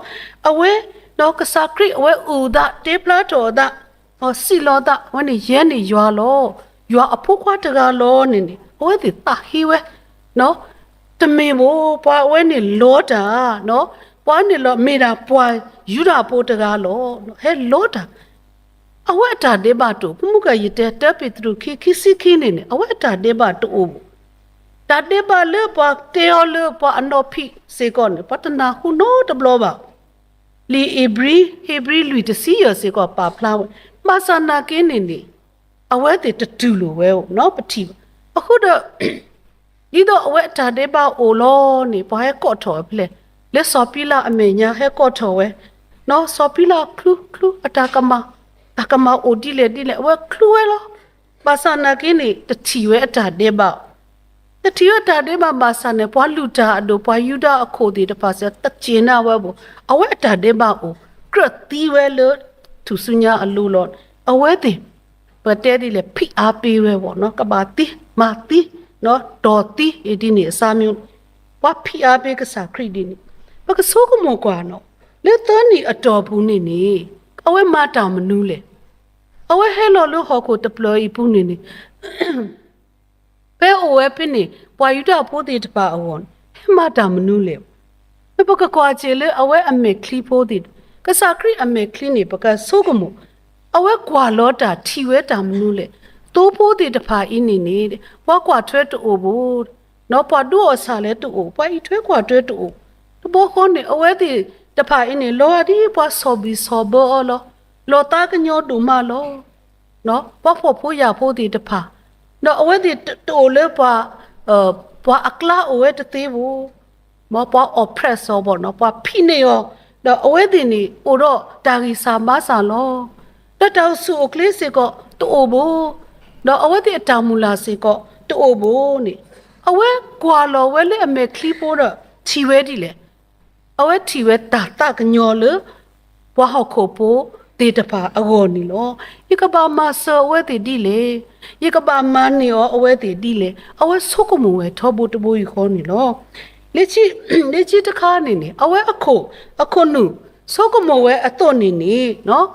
အဝဲ ဒီးကစၢ်ခရံာ်အဝဲအုၣ်အသး တဲဖျါထီၣ်အသး, စံးလီၤအသး အဝဲန့ၣ် ယဲန့ၣ်ယွၤလီၤ, ယွၤအဖိခွါတဂၤလီၤန့ၣ်န့ၣ် အဝဲသ့ၣ်သးဟ့ဝဲ, တမ့ၢ်ဘၣ်, ပှၤအဝဲန့ၣ်လီတၢ်, ပှၤန့ၣ်လီၤ မ့ၢ်ဒၣ်ပှၤယူဒၤဖိတဂၤလီၤ, ဟဲလီတၢ် အဝဲအတၢ်ဒဲးဘးတအိၣ်, ပမုၢ်ကယတဲ တၢပ့းတရူးခံ ခံဆံခံန့ၣ်န့ၣ် အဝဲအတၢ်ဒဲးဘးတအိၣ်ဘၣ်. တၢ်ဒဲးဘးလၢပှၤတဲအီၤလၢပှၤအနီၢ်ဖံးစ့ၢ်ကီးန့ၣ် ပှၤတနၢ်ဟူနီတဘျီဘၣ်. လံာ်ဧ့ၤဘြံၤ, ဧ့ၤဘြံၤလွံၢ်တဆံယဲၢ်စ့ၢ်ကီးပာ်ဖျါဝဲ, ဘၣ်ဆၣ်နာ်က့န့ၣ်န့ၣ် အဝဲသ့ၣ်တတူၢ်လိာ်ဝဲဧိၤနီၤ ပထံၣ်ဘၣ်. အဃိဒီး ဒ်သိးအဝဲအတၢ်ဒဲးဘးအိၣ်လီၤန့ၣ် ပှၤဟဲကိးထီၣ်ဝဲဖဲလဲၣ်, လၢစီၤပံလးအမဲာ်ညါဟဲကိးထီၣ်ဝဲ, နီၤ စီၤပံလးချုချုအတၢ်ကမၣ်, တၢ်ကမၣ်အိၣ်ဒ်လဲၣ်ဒ်လဲၣ် အဝဲချုဝဲလီၤ. ဘၣ်ဆၣ်နာ်က့န့ၣ် တထံၣ်ဝဲအတၢ်ဒဲးဘး, တထံၣ်ဝဲအတၢ်ဒဲးဘးဘၣ်ဆၣ်န့ၣ် ပှၤလုၢ်တၢ်အဒိၣ် ပှၤယူဒၤအခိၣ်သ့ၣ်တဖၣ်စ့ၢ် တစ့ၢ်နာ်ဝဲဘၣ်, အဝဲအတၢ်ဒဲးဘးအိၣ်, ကြၢးသံဝဲလၢထူၣ်စုညါအလိၤလီၤ. အဝဲသ့ၣ် ပတဲဒ်လဲၣ် ဖိအားပေးဝဲဘၣ်နီၤ, ကဘၣ်သံ, မၤသံ, နီၤ တီၢ်သံ ဒ်န့ၣ်အစၢ်မ့ၢ်, ပှၤဖိအားပေးကစၢ်ခရံာ်ဒ်န့ၣ်, ပကဆိကမိၣ်ကွၢ်နီၤ, လၢသၢနံၣ်အတီၢ်ပူၤန့ၣ်န့ၣ် အဝဲမၤတၢ်မနုၤလဲၣ်. အဝဲဟဲလီၤလၢဟီၣ်ခိၣ်တဖျၢၣ်အံၤပူၤန့ၣ်န့ၣ် ဖဲအိၣ်ဝဲဖဲန့ၣ် ပှၤယူဒၤဖိသ့ၣ်တဖၣ်အဂီၢ်န့ၣ် ဟဲမၤတၢ်မနုၤလဲၣ်. ပကကွၢ်စ့ၢ်လၢအဝဲအမဲာ်ချံဖိသ့ၣ်, ကစၢ်ခရံာ်အမဲာ်ချံန့ၣ် ပကဆိကမိၣ်, အဝဲကွၢ်လီၤတၢ်ထံၣ်ဝဲတၢ်မနုၤလဲၣ်. သိဖိသ့ၣ်တဖၣ်အံၤန့ၣ်န့ၣ် ပှၤကွၢ်ထွဲတအိၣ်ဘၣ်, နီၤ ပှၤဒိးအီၣ်ဆၣ်လဲၣ်တအိၣ်, ပှၤအံးထွဲကွၢ်ထွဲတအိၣ်, တဘျီဃီန့ၣ် အဝဲသ့ၣ်တဖၣ်အံၤန့ၣ် လီၤဂာ်ဒ်ပှၤဆီၣ်ဘံၣ်ဆီၣ်ဘၢအီၤလီၤ. လီၤသးကညီၤဒိၣ်မးလီၤ. ပှၤဖှီၣ်ဖိယာ်ဖိသ့ၣ်တဖၣ်, ဒီးအဝဲသ့ၣ်တအိၣ်လၢပှၤ, ပှၤအကျါအိၣ်ဝဲတသ့ဘၣ်, ပှၤ oppress အီၤဘၣ်နီၤ, ပှၤဖံးန့ၢ်အီၤ, ဒီးအဝဲသ့ၣ်န့ၣ် အိၣ်ဒီးတၢ်ဂံၢ်စၢ်ဘါစၢ်လီၤ. ဒီးတၢ်အိၣ်ဆူၣ်အိၣ်ချ့စ့ၢ်ကီးတအိၣ်ဘၣ်, ဒီးအဝဲသ့ၣ်အတၢ်မုၢ်လၢ်စ့ၢ်ကီးတအိၣ်ဘၣ်န့ၣ်, အဝဲကွၢ်လီၤဝဲလၢအမဲာ်ချံဖိဒီးထံၣ်ဝဲဒ်လဲၣ်. အဝဲထံၣ်ဝဲတၢ်သးကညီၤလၢ ပှၤဟီၣ်ခိၣ်ဖိသ့ၣ်တဖၣ်အဂီၢ်န့ၣ်လီၤ. ယကဘၣ်မၤစၢၤအဝဲသ့ၣ်ဒ်လဲၣ်, ယကဘၣ်မၤန့ၢ်အီၤအဝဲသ့ၣ်ဒ်လဲၣ်, အဝဲဆိကမိၣ်ဝဲထီဘိတဘိယူၢ်ဃီန့ၣ်လီၤ. လၢခံတခါန့ၣ်န့ၣ် အဝဲအခိၣ်, အခိၣ်နူာ် ဆိကမိၣ်ဝဲအသိးန့ၣ်န့ၣ်,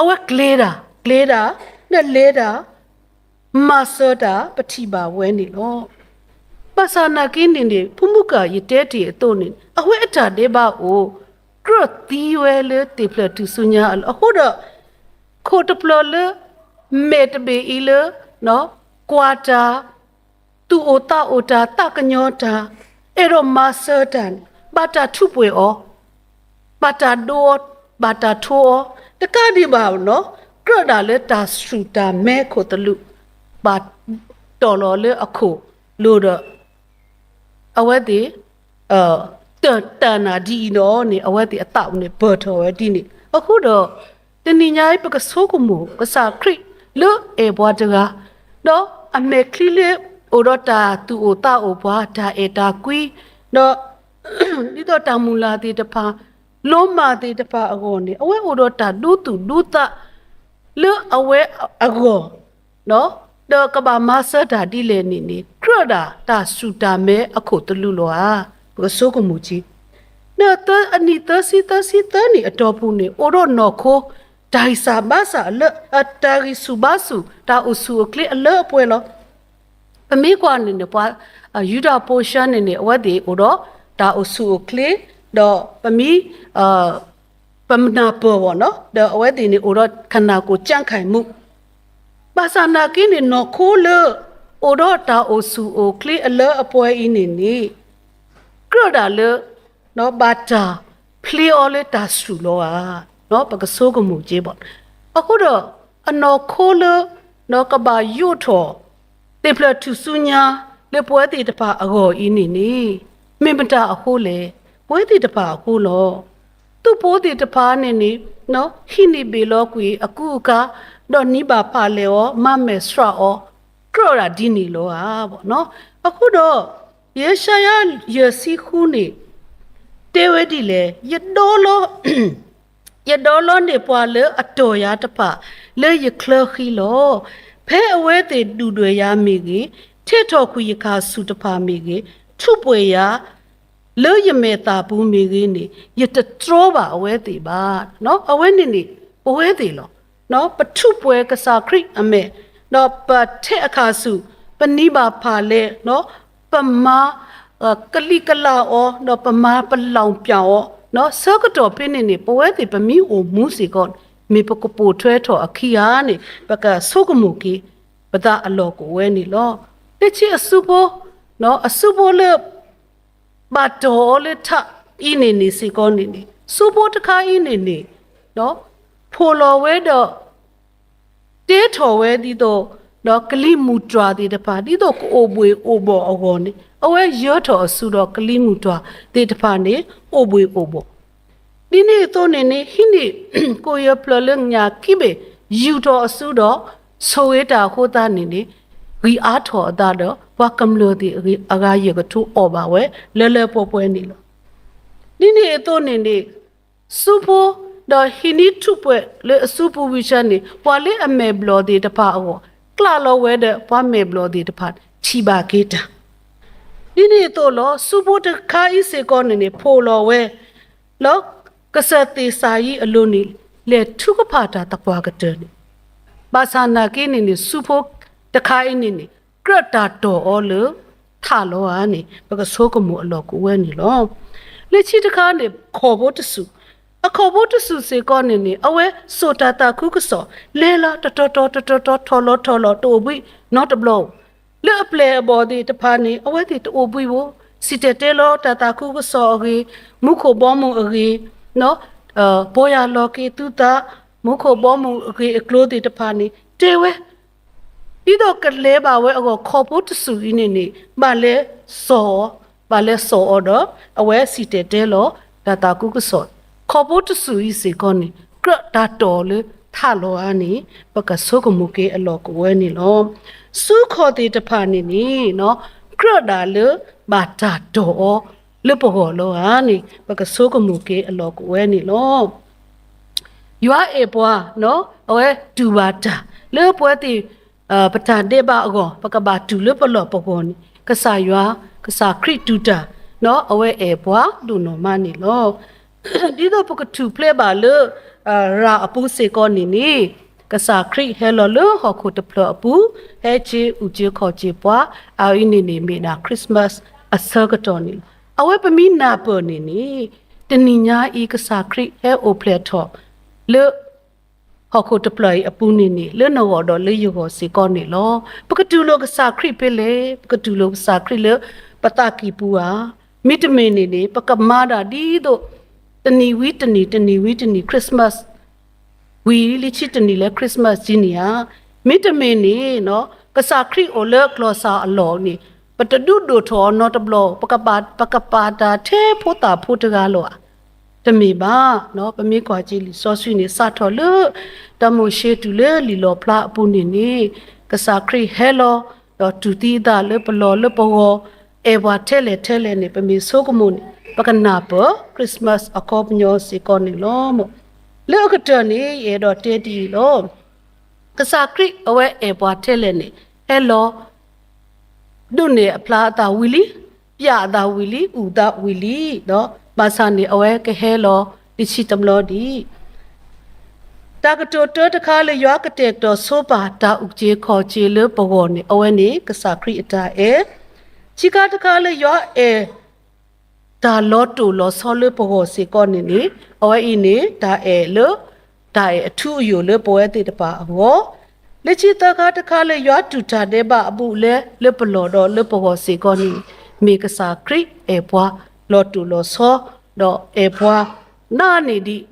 အဝဲကျဲၤတၢ်, ကျဲၤတၢ်, ဒီးလဲၤတၢ်, မၤစၢၤတၢ် ပထံၣ်ဘၣ်ဝဲန့ၣ်လီၤ. ဘၣ်ဆၣ်နာ်က့န့ၣ်န့ၣ် ဖိမုၣ်ကၢ်ယတဲတ့ၢ်အသိးန့ၣ် အဝဲအတၢ်ဒဲးဘးအိၣ်, ကြၢးသံဝဲလၢသ့ၣ်ဖျၢၣ်ထူၣ်စုညါအလီၢ်, အဃိဒီး ခိၣ်တဖျၢၣ်လၢ မဲာ်တဘ့ၣ်အံၤလၢ ကွၢ်တၢ်, သူၣ်အိၣ်သးအိၣ်တၢ်, သးကညီၤတၢ်, အဲၣ်ဒိးမၤစၢၤတၢ်န့ၣ် ဘၣ်တၢ်ထူးပှဲၤအီၤ, ဘၣ်တၢ်ဒိအီၤ, ဘၣ်တၢ်ထိအီၤ, တကးဒံးဘၣ်နီၤ, ကြၢးဒၣ်လၢတၢ်စူၢ်တၢ်မဲခိၣ်သလုး, ဘၣ်တီၢ်လီၤလၢအခိၣ်လိၤဒီး အဝဲသ့ၣ် တၢ်တၢ်နာ်ဒ်အံၤဒီးန့ၣ် အဝဲသ့ၣ်အသးန့ၣ်ပၢၢ်ထီၣ်ဝဲဒ်န့ၣ်. အဃိဒီး တနံၤညါအံၤ ပကဆိကမိၣ် ကစၢ်ခရံာ်လၢအဲၣ်ပှၤတဂၤ, ဒီးအမဲာ်ချံလၢအိၣ်ဒီးတၢ်သူၣ်အိၣ်သးအိၣ်ပှၤ တၢ်အဲၣ်တၢ်ကွံ, ဒီး ဒ်သိးတၢ်မုၢ်လၢ်သ့ၣ်တဖၣ်, လီၤမၢ်သ့ၣ်တဖၣ်အဂီၢ်န့ၣ် အဝဲအိၣ်ဒီးတၢ်ဒိသူၣ်ဒိသး လၢအဝဲအဂီၢ် ဒီးကဘၣ်မၤစၢၤတၢ်ဒ်လဲၣ်န့ၣ်န့ၣ် ကြၢးဒၣ်တၢ်စူၢ်တၢ်မဲအခိၣ်သလုးလီၤဧါ. ပကဆိကမိၣ်က့ၤ. ဒီးအနံၣ်သၢဆံ သၢဆံသၢနံၣ်အတီၢ်ပူၤန့ၣ် အိၣ်ဒီးနီၢ်ခိ တၢ်ဂံၢ်စၢ်ဘါစၢ်အလၢ, တၢ်ဂံၢ်ဆူၣ်ဘါဆူၣ် တၢ်အိၣ်ဆူၣ်အိၣ်ချ့အလၢအပှဲၤလီၤ. ပမ့ၢ်ကွၢ်န့ၣ်န့ၣ် ပှၤယူဒၤဖိဆှၢန့ၣ်န့ၣ် အဝဲသ့ၣ်အိၣ်ဒီးတၢ်အိၣ်ဆူၣ်အိၣ်ချ့, ဒီးပမ့ၢ် ပနၢ်ပၢၢ်ဘၣ်နီၤ, ဒီးအဝဲသ့ၣ်န့ၣ်အိၣ်ဒီးခနၢ်ကိၣ်ကၠၢၣ်ခၢၣ်မူ, ဘၣ်ဆၣ်နာ်က့န့ၣ် နီၢ်ခိလၢ အိၣ်ဒီးတၢ်အိၣ်ဆူၣ်အိၣ်ချ့အလၢအပှဲၤအံၤန့ၣ်န့ၣ် ကြၢးဒၣ်လၢ ဘၣ်တၢ်ဖျ့အီၤလၢတၢ်စူၤလီၤဧါ. ပကဆိကမိၣ်က့ၤဘၣ်. အဃိဒီး အနီၢ်ခိလၢ ကဘၣ်ယိးထီၣ် သ့ၣ်ဖျၢၣ်ထူၣ်စုညါ လၢပဝဲသ့ၣ်တဖၣ်အဂီၢ်အံၤန့ၣ်န့ၣ် မ့ၢ်မတၤအဃိလဲၣ်. ပဝဲသ့ၣ်တဖၣ်အဃိလီၤ. သုးဖိသ့ၣ်တဖၣ်န့ၣ်န့ၣ် ဟံးန့ၢ်ဘ့ၣ်လီၤကွံာ်အကူအကၤ, ဒီးနံၤဘၣ်ဖးလဲၢ်အီၤ, မၤမဲာ်ဆှးအီၤ, ကြၢးဒၣ်ဒ်န့ၣ်လီၤဧါ. အဃိဒီး ယၡါယၤယဲၢ်ဆံဃုန့ၣ် တဲဝဲဒ်လဲၣ်, ယဒီလီ ယဒီလီန့ၢ်ပှၤလၢအတီၢ်ယၤတဖၣ် လၢယချၢဃံလီၤ. ဖဲအဝဲသ့ၣ်ဒုၣ်ဒွဲၣ်ယၤမ့ၢ်ဂ့ၤ, ထံးထီၣ်ကွံာ်ယခါဆူၣ်တဖၣ်မ့ၢ်ဂ့ၤ, ထူးပှဲၤယၤ လၢယမဲာ်သၣ်ပူၤမ့ၢ်ဂ့ၤန့ၣ် ယတတြီဘၣ်အဝဲသ့ၣ်ဘၣ်. အဝဲန့ၣ်န့ၣ် ပဝဲသ့ၣ်လီၤ. ပထူးပှဲၤကစၢ်ခရံာ်အမဲာ်, ဒီးပထဲးအခါဆူၣ်, ပနံၤဘၣ်ဖးလဲၢ်, ပမၤ ကလံၤကလးအီၤ, ဒီးပမၤပလီၢ်ပျၢ်အီၤ, ဆၢကတီၢ်ဖဲန့ၣ်န့ၣ် ပဝဲသ့ၣ်ပမ့ၢ်အိၣ်မူစ့ၢ်ကီး မ့ၢ်ပကပိာ်ထွဲထီၣ်အခံဂၤန့ၣ် ပကဆိကမိၣ်က့ၤ ပသးအလီၢ်ကအိၣ်ဝဲန့ၣ်လီၤ. လၢခံအစုဖိ, အစုဖိလၢ ဘၣ်တီၢ်အီၤလၢထးအံၤန့ၣ်န့ၣ်စ့ၢ်ကီးန့ၣ်န့ၣ် စုဖိတခါအံၤန့ၣ်န့ၣ် ဖိးလီၤဝဲဒီး တဲထီၣ်ဝဲဒ်သိး ဒီးကလံၤမုၢ်တွၤသ့ၣ်တဖၣ် ဒ်သိးကအိၣ်ဘှ့ၣ်အိၣ်ဘှီၣ်အဂီၢ်န့ၣ် အဝဲယၢၤထီၣ်အစုဒီးကလံၤမုၢ်တွၤသ့ၣ်တဖၣ်န့ၣ် အိၣ်ဘှ့ၣ်အိၣ်ဘှီၣ် ဒ်န့ၣ်အသိးန့ၣ်န့ၣ် ဟံးန့ၢ်ကိၣ်ယဲၢ်ဖျၢၣ်လၢညၣ်ခံဘ့ၣ် ယူာ်ထီၣ်အစုဒီး ဆိၣ်ဂ့ၤတၢ်အဃိသတးန့ၣ်န့ၣ် ဂံၢ်အါထီၣ်အသးဒီး ပှၤကမျၢၢ်သ့ၣ်အဂၤယဲၢ်ကထိအီၣ်ဘၣ်ဝဲ လၢလၢပှဲၤပှဲၤန့ၣ်လီၤ. ဒ်န့ၣ်အသိးန့ၣ်န့ၣ် စုဖိ ဒီးဟံးန့ၢ်ထူးပှဲၤလၢအစုပူၤဝံၤဆၢန့ၣ် ပှၤလၢအမဲာ်ဘျီၣ်သ့ၣ်တဖၣ်အဂီၢ် ကျးလီၤဝဲဒီးပှၤမဲာ်ဘျီၣ်သ့ၣ်တဖၣ် ထံၣ်ဘၣ်က့ၤတၢ် ဒ်န့ၣ်အသိးလီၤ. စုဖိတခါအံၤစ့ၢ်ကီးန့ၣ်န့ၣ် ဖိးလီၤဝဲ လၢကစၢၢ်သ့ၣ်စၤယံအလိၤန့ၣ် လဲၤထုကဖၣ်တၢ်သပှၢ်ကတၢၢ်န့ၣ် ဘၣ်ဆၣ်နာ်က့န့ၣ်န့ၣ် စုဖိတခါအံၤန့ၣ်န့ၣ် ကြၢးတၢ်တီၢ်အီၤလၢထးလီၤဧါန့ၣ် ပကဆိကမိၣ်အလီၢ်ကအိၣ်ဝဲန့ၣ်လီၤ. လၢခံတခါန့ၣ် ခီၣ်ဖိတစူၣ် အခီၣ်ဖိတစူၣ်စ့ၢ်ကီးန့ၣ်န့ၣ် အဝဲစိာ်တၢ်သးခုကစီၣ် လဲၤလီၤတတီၤတီၤတတီၤတီၤ ထီၣ်လီၤထီၣ်လီၤ တအိၣ်ဘှံးနီတဘျီဧိၤ လၢအပျဲၢ်အဘီၣ်သ့ၣ်တဖၣ်န့ၣ် အဝဲသ့ၣ်တအိၣ်ဘှံးဧိၤ စံၣ်တဲၤတဲလီၤတၢ်သးခုကစီၣ်အဂ့ၢ် မူခိၣ်ဘီမုၢ်အဂ့ၢ် ပီၢ်ယၢ်လီၤက့ၤသုသး မူခိၣ်ဘီမုၢ်အဂ့ၢ်အကျိၤသ့ၣ်တဖၣ်န့ၣ် တဲဝဲ ဒ်သိးကလဲၤဘၣ်ဝဲအဂီၢ် ခီၣ်ဖိတစူၣ်အံၤန့ၣ်န့ၣ် ဘၣ်လဲၤစိာ်အီၤ, ဘၣ်လဲၤစိာ်အီၤဒီး အဝဲစံၣ်တဲၤတဲလီၤ တၢ်သးခုကစီၣ်, ခီၣ်ဖိတစူၣ်အံၤစ့ၢ်ကီးန့ၣ် ကြၢးတၢ်တီၢ်လၢထးလီၤဧါန့ၣ် ပကဆိကမိၣ်က့ၤအလီၢ်ကအိၣ်ဝဲန့ၣ်လီၤ. စုခီၣ်သ့ၣ်တဖၣ်န့ၣ်န့ၣ် ကြၢးဒၣ်လၢဘၣ်တၢ်တီၢ်အီၤလၢပဂီၢ်လီၤဧါန့ၣ် ပကဆိကမိၣ်က့ၤအလီၢ်ကအိၣ်ဝဲန့ၣ်လီၤ. ယွၤအဲၣ်ပှၤ, အဝဲတူၢ်ဘၣ်တၢ် လၢပဝဲသ့ၣ် ပတၢ်ဒဲးဘးအဂီၢ် ပကဘၣ်တူၢ်လၢပလီၢ်ပဂီၢ်န့ၣ် ကစၢ်ယွၤ ကစၢ်ခရံာ်တူၢ်တၢ်, အဝဲအဲၣ်ပှၤဒိၣ်နီၢ်မးန့ၣ်လီၤ. ဒ်သိးပကထူၣ်ဖျဲးဘၣ်လၢ ရၤအပူၤစ့ၢ်ကီးန့ၣ်န့ၣ် ကစၢ်ခရံာ်ဟဲလီၤလၢဟီၣ်ခိၣ်တဖျၢၣ်အပူၤ ဟဲက့ၤအုၣ်က့ၤခီၣ်က့ၤပှၤ အအံၤန့ၣ်န့ၣ် မ့ၢ်ဒၣ် Christmas အဆၢကတီၢ်န့ၣ်လီၤ. အဝဲပမ့ၢ်နၢ်ပၢၢ်န့ၣ်န့ၣ် တနံၤညါအံၤ ကစၢ်ခရံာ်ဟဲအိၣ်ဖျဲၣ်ထီၣ် လၢ ဟီၣ်ခိၣ်တဖျၢၣ်အံၤအပူၤန့ၣ်န့ၣ် လၢနဂီၢ်ဒီးလၢယဂီၢ်စ့ၢ်ကီးန့ၣ်လီၤ. ပကတူၢ်လိာ်ကစၢ်ခရံာ်ဖဲလဲၣ်, ပကတူၢ်လိာ်ကစၢ်ခရံာ်လၢပသးကံၢ်ပူၤဧါ. မ့တမ့ၢ်န့ၣ်န့ၣ် ပကမၤဒၣ်ဒ်သိး တနံၤဝံၤတနံၤ တနံၤဝံၤတနံၤ Christmas ဝံၤလံ ဆံတနံၤလၢ Christmas ဒ်န့ၣ်ဧါ. မ့တမ့ၢ်န့ၣ် ကစၢ်ခရံာ်အိၣ်လၢကျီၢ်စၢ်အလီၢ်န့ၣ် ပတဒုးဒိၣ်ထီၣ်အီၤနီတဘျီ, ပကပာ်တၢ်ထဲဖိသၣ်ဖိတဂၤလီၤဧါ. တမ့ၢ်ဘၣ်, ပမ့ၢ်ကွၢ်က့ၤလံာ်စီဆှံန့ၣ် စးထီၣ်လၢ တၢ်မိၤၡ့တုၤလၢလံာ်လီၣ်ဖျါအပူၤန့ၣ်န့ၣ် ကစၢ်ခရံာ်ဟဲလီၤ ဒီးတူၢ်သံအသးလၢပလီၢ်လၢပဂီၢ်, အဲၣ်ပှၤထဲလဲၣ်ထဲလဲၣ်န့ၣ် ပမ့ၢ်ဆိကမိၣ်န့ၣ် ပကနၢ်ပၢၢ် Christmas အခီပညီစ့ၢ်ကီးန့ၣ်လီၤ. လၢအကတၢၢ်န့ၣ် ယအဲၣ်ဒိးတဲဒ်အံၤလီၤ. ကစၢ်ခရံာ်အဝဲအဲၣ်ပှၤထဲလဲၣ်န့ၣ် ဟဲလီၤ ဒိးန့ၢ်အဖျါအသးဝံၤလံ, ပျၢ်အသးဝံၤလံ, အုၣ်သးဝံၤလံ, ဒီးဘၣ်ဆၣ်န့ၣ် အဝဲကဟဲလီၤတဆံတဘျီဒံး. တၢ်ကတိၤတၢတခါလၢယွၤကတဲာ်ကတီၤဆိပာ်တၢ်အုၣ်က့ၤခီၣ်က့ၤလၢပဂီၢ်န့ၣ် အဝဲန့ၣ်ကစၢ်ခရံာ်အတၢ်အဲၣ်. ခံခါတခါလၢယွၤအဲၣ် တၢ်လီၤတိၢ်လီၤဆီလၢပဂီၢ်စ့ၢ်ကီးန့ၣ်န့ၣ် အဝဲအံၤန့ၣ် တၢ်အဲၣ်လၢ တၢ်အဲၣ်အထူအယိာ်လၢပဝဲသ့ၣ်တဖၣ်အဂီၢ် လၢခံသၢခါတခါလၢယွၤတူၢ်တၢ်ဒဲးဘးအဘူးအလဲလၢပလီၢ်ဒီးလၢပဂီၢ်စ့ၢ်ကီးန့ၣ်, မ့ၢ်ကစၢ်ခရံာ်အဲၣ်ပှၤလီၤတိၢ်လီၤဆီ, ဒီးအဲၣ်ပှၤနးန့ၢ်ဒံးဒီး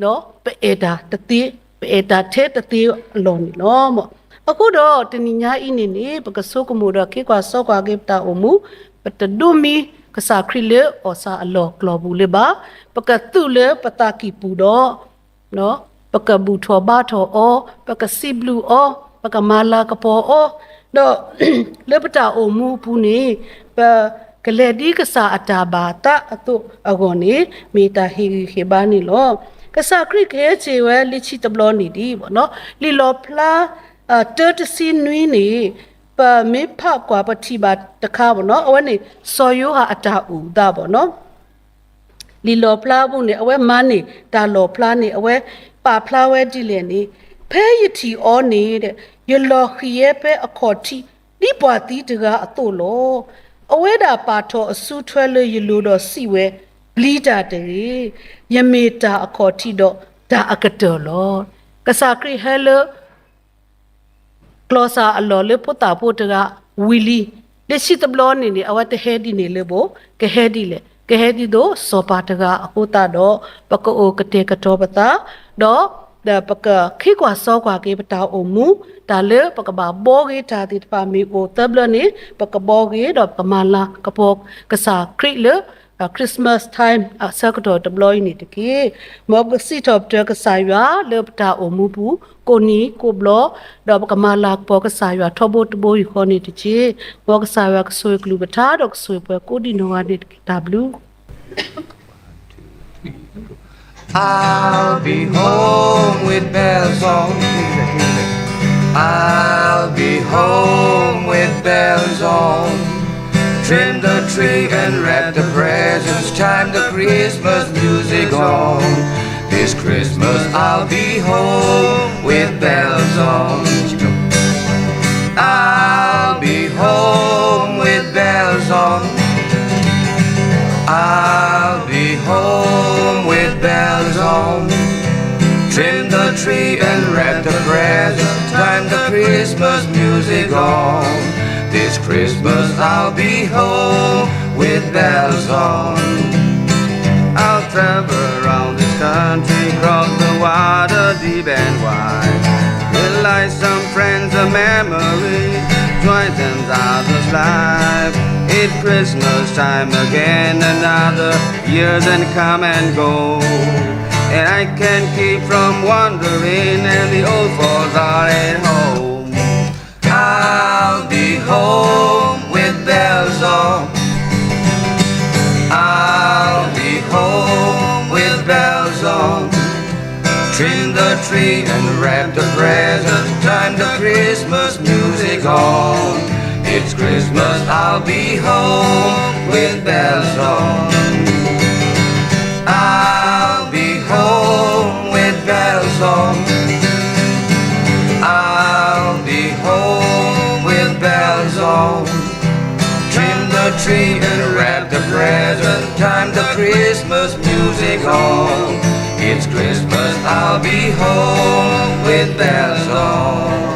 ပအဲၣ်တၢ်တသ့, ပအဲၣ်တၢ်ထဲတသ့အလီၢ်န့ၣ်လီၤ. အဃိဒီးတနံၤညါအံၤန့ၣ်န့ၣ် ပကဆိကမိၣ်ဒီးခ့ကွၢ်စီကွၢ်က့ၤပတၢ်အိၣ်မူ, ပတဒိးမံကစၢ်ခရံာ်လၢအီၣ်ဆၣ်အလီၢ်ကျီၢ်ပူၤလၢၤဘၣ်, ပကသူးလၢပသးကံၢ်ပူၤဒီး ပကဘူၣ်ထီၣ်ဘါထီၣ်အီၤ, ပကစံးဘျုးအီၤ, ပကမၤလၤကပီၤအီၤ, ဒီး လၢပတၢ်အိၣ်မူအပူၤန့ၣ် ပကလဲၤဒ်ကစၢ်အတၢ်ဘၣ်သးအသိးအဂီၢ်န့ၣ် မ့ၢ်တၢ်ဟ့ၣ်ဂံၢ်ဟ့ၣ်ဘါန့ၣ်လီၤ. ကစၢ်ခရံာ်ကဟဲစ့ၢ်ဝဲလၢခံတဘျီန့ၣ်ဒံး, လံာ်လီၣ်ဖျါ တၢတဆံနွံန့ၣ် ပမ့ၢ်ဖးကွၢ်ပထံၣ်ဘၣ်တခါဘၣ်နီၤ, အဝဲန့ၣ် စီၤယိၤဟၣ်အတၢ်အိၣ်သးဘၣ်နီၤ. လံာ်လီၣ်ဖျါအပူၤန့ၣ် အဝဲမၤန့ၢ်တၢ်လီၣ်ဖျါန့ၣ် အဝဲပာ်ဖျါဝဲဒ်လဲၣ်န့ၣ်, ဖဲယထံၣ်အီၤန့ၣ် ယလီၤဃံၤယဲဖဲအခီၣ်ထံး ဒ်ပှၤသံတဂၤအသိးလီၤ. အဝဲဒၣ်ပာ်ထီၣ်အစုထွဲလၢယလိၤဒီးစံးဝဲ, ပျံၤတၢ်တဂ့ၤ, ယမ့ၢ်တၢ်အခီၣ်ထံးဒီးတၢ်အကတၢၢ်လီၤ. ကစၢ်ခရံာ်ဟဲလၢ ကျီၢ်စၢ်အလီၢ်လၢဖိသၣ်ဖိတဂၤဝံၤလံ. လၢခံတဘျီန့ၣ်န့ၣ် အဝဲတဟဲဒ်န့ၣ်လၢၤဘၣ်, ကဟဲဒ်လဲၣ်, ကဟဲဒ်သိးစီၤပၤတဂၤအဃိသတးဒီး ပကအိၣ်ကတဲာ်ကတီၤပသး, ဒီး ပကခ့ကွၢ်စီကွၢ်က့ၤပတၢ်အိၣ်မူ, တၢ်လၢပကဘၣ်ဘှီဂ့ၤတၢ်သ့ၣ်တဖၣ်မ့ၢ်အိၣ်သၢဘျၢန့ၣ် ပကဘှီဂ့ၤဒီးပကမၤလၤကပီၤကစၢ်ခရံာ်လၢ Christmas time အဆၢကတီၢ်တဘျီအံၤန့ၣ်တက့ၢ်. မ်ပကစံးထီၣ်ပတြၢၤကစၢ်ယွၤလၢပတၢ်အိၣ်မူပူၤ ကိးနံၤကိးဘျီ, ဒီးပကမၤလၤကပီၤကစၢ်ယွၤထီဘိတဘိယူၢ်ဃီန့ၣ်တက့ၢ်. မ်ကစၢ်ယွၤကဆိၣ်ဂ့ၤကလုၢ်ကထါဒီးကဆိၣ်ဂ့ၤပှၤကိးဒံးနီၢ်ဂၤဒဲးန့ၣ်တက့ၢ်. တၢ်ဘျုး I'll be home with bells on. I'll be home with bells on. Trim the tree and wrap the presents, chime the Christmas music on. This Christmas I'll be home with bells on. I'll be home with bells on. I'll be home with bells on. Trim the tree and wrap the presents, time the Christmas music on. This Christmas I'll be home with bells on. I'll travel around this country, cross the water deep and wide. Realize some friends a memory, join them others life. It's Christmas time again, another year then come and go. And I can't keep from wondering, and the old folks are at home. I'll be home with bells on. I'll be home with bells on. Trim the tree and wrap the presents, time the Christmas music on. It's Christmas, I'll be home with bells on. I'll be home with bells on. I'll be home with bells on. Trim the tree and wrap the present, time the Christmas music on. It's Christmas, I'll be home with bells on.